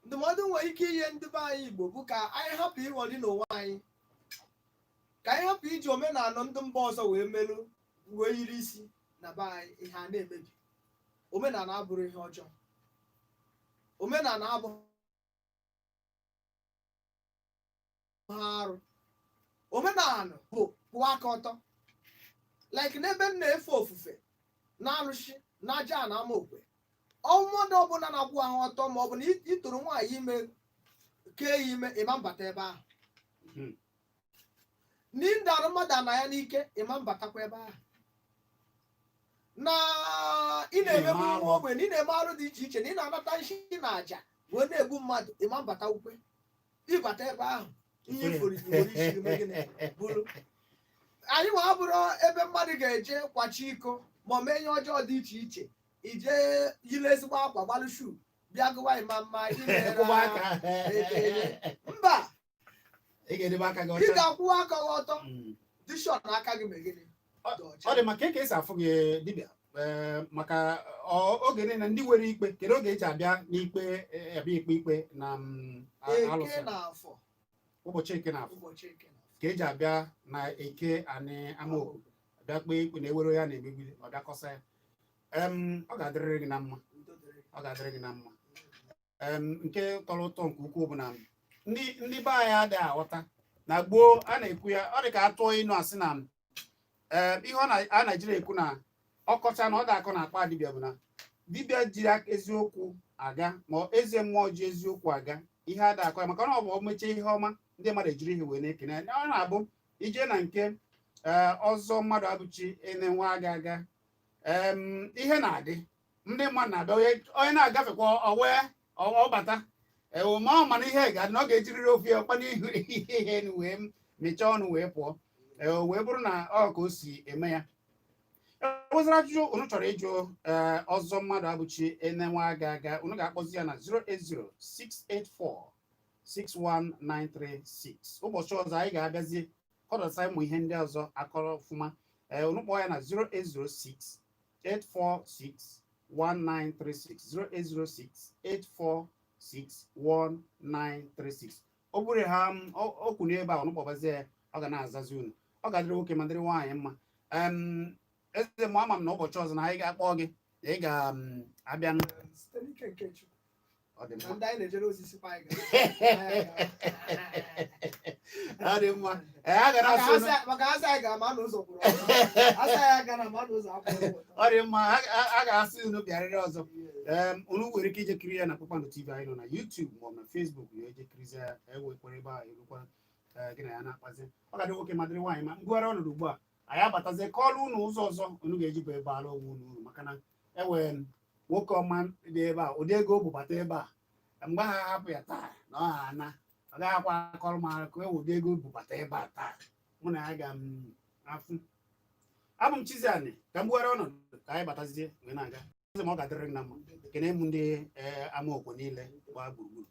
Ndụmọdụ m nwere ike inye ndị be anyị Igbo bụ ka anyị hapụ ịghọrị n'onwe anyị, ka anyị hapụ iji omenala ndị mba ọzọ wee merụ wee yiri isi na be anyị. Ihe a na-emebi omenala abụrụ ihe ọjọọ, omenala abụghị arụ. Omenala bụ kwụwa aka ọtọ, like n'ebe m na-efe ofufe na arụsị na aja na amaokwe, mmadụ ọbụla na-akwụ ahụ ọtọ ma ọ bụ na ị tụrụ nwaanyị ime kee ya ime, ịma mbata ebe ahụ. Na ị dara mmadụ ana ya n'ike, ịma mbatakwa ebe ahụ. Na ị na-emegbu nwa ogbenye, na ị na-eme arụ dị iche iche, na ị na-anata nshi na aja wee na-egbu mmadụ, ịma mbata ukwe. Ịbata ebe ahụ, ihe ifuru iwere isi gị gịnị bụrụ anyị nwa abụrụ ebe mmadụ ga-eje kwachi iko ma ọ mee ihe ọjọọ dị iche iche, ije yiri ezigbo akwa, gbalụ shoe, bịa gụwa ịma mma imere.
Kwụba aka.
Mba.
Ị ga-edebe aka gị
Ị
ọcha.
ga-akwụwa aka gị ọtọ. Dị sure na aka gị mee gịnị? Dị ọcha.
Ọ dị maka ka esi afụ gị dibịa. Ee, maka oge niile ndị nwere ikpe, kedu oge eji abịa n'ikpe, abịa ikpe ikpe na
Eke
alụsị?
na Afọ.
Ụbọchị Eke na Afọ.
Ụbọchị Eke na Afọ.
Ka eji abịa na Eke anị Amaokwe abịa kpee ikpe na ewere ya na-emegbide ọ bịa kọsa ya. Ọ ga-adịrịrị gị na mma.
Udo dịrị gị.
Ọ ga-adịrị gị na mma. Nke tọrọ ụtọ nke ukwuu bụ na ndị be anyị adịghị aghọta na gboo a na-ekwu ya, ọ dị ka atụọ ịnụ asị na ihe ọ na a Naijiria ekwu na ọkọcha na ọ ga-akọ na akpa dibịa bụ na dibịa jiri eziokwu aga, ma eze mmụọ ji eziokwu aga, ihe ada akọ ya, maka na ọ bụ o mechie ihe ọma, ndị mmadụ ejiri ihe wee na-ekene ya. Ọ na-abụ ije na nke ọzọ mmadụ abụchi enenwe aga aga, ihe na-adị ndị mmadụ na-abịa, onye na-agafekwa owe ọbata ma ọ mana ihe ga-adị na ọ ga-ejiriri ofu ya ọkpa n'ihu ihe enu wee mechaa ọnụ wee pụọ. O wee bụrụ na ọ ka o si eme ya. Ewezara ajụjụ unu chọrọ ịjụ, ee, ọzọ mmadụ abụchi enenwe aga aga, unu ga-akpọzi ya na 08068461936. Ụbọchị ọzọ anyị ga-abịazi kọdọsa ịmụ ihe ndị ọzọ akọrọ ọfụma. Ee, unu kpọọ ya na 0806 846 1936, 0806 846 1936. Ọ bụrụ ha okwu n'ebe a, unu kpọbazie ya, ọ ga na-azazi unu. Ọ ga-adịrị nwoke ma dịrị nwaanyị mma. Eze mụ, ama m na ụbọchị ọzọ na anyị ga-akpọ gị na ị ga-abịa.
Site n'ike nke Chukwu.
Ọ dị
Na
mma.
ndị anyị na-ejere ozi sikwa anyị gara.
Ọ dị mma. Ee, a ga na-asị
Maka asị anyị gara ma na ụzọ kwụrụ ọtọ. Asị anyị gara ma na ụzọ akwụrụ ọtọ.
Ọ dị mma. A ga-asị unu bịarịrị ọzọ. Ee, unu nwere ike ije kiri ya na Kpakpando TV anyị nọ na YouTube maọbụ na Facebook ya, eje kirizi ya, ewekwara ebe a erukwa. Ee, gị na ya na-akpazi. Ọ ga-adị nwoke ma dịrị nwaanyị ma ngụgharị ọnọdụ ugbu a anyị abatazie kọọlụ unu ụzọ ọzọ unu ga-eji bụ ebe ala onwe unu uru, maka na enwere m nwoke ọma dị ebe a, ụdị ego o bubata ebe a mgbe ha hapụ ya taa na ọ ha ana, ọ gaghị akwa akọrọ m akụ ewe ụdị ego o bubata ebe a taa, mụ na ya ga m afụ. Abụ m Chiziani, ka m gbugharị ọnọdụ ka anyị batazie wee na-aga. Eze m, ọ ga-adịrị gị na mma. Kene m ndị, ee, amaokwe niile gbaa gburugburu.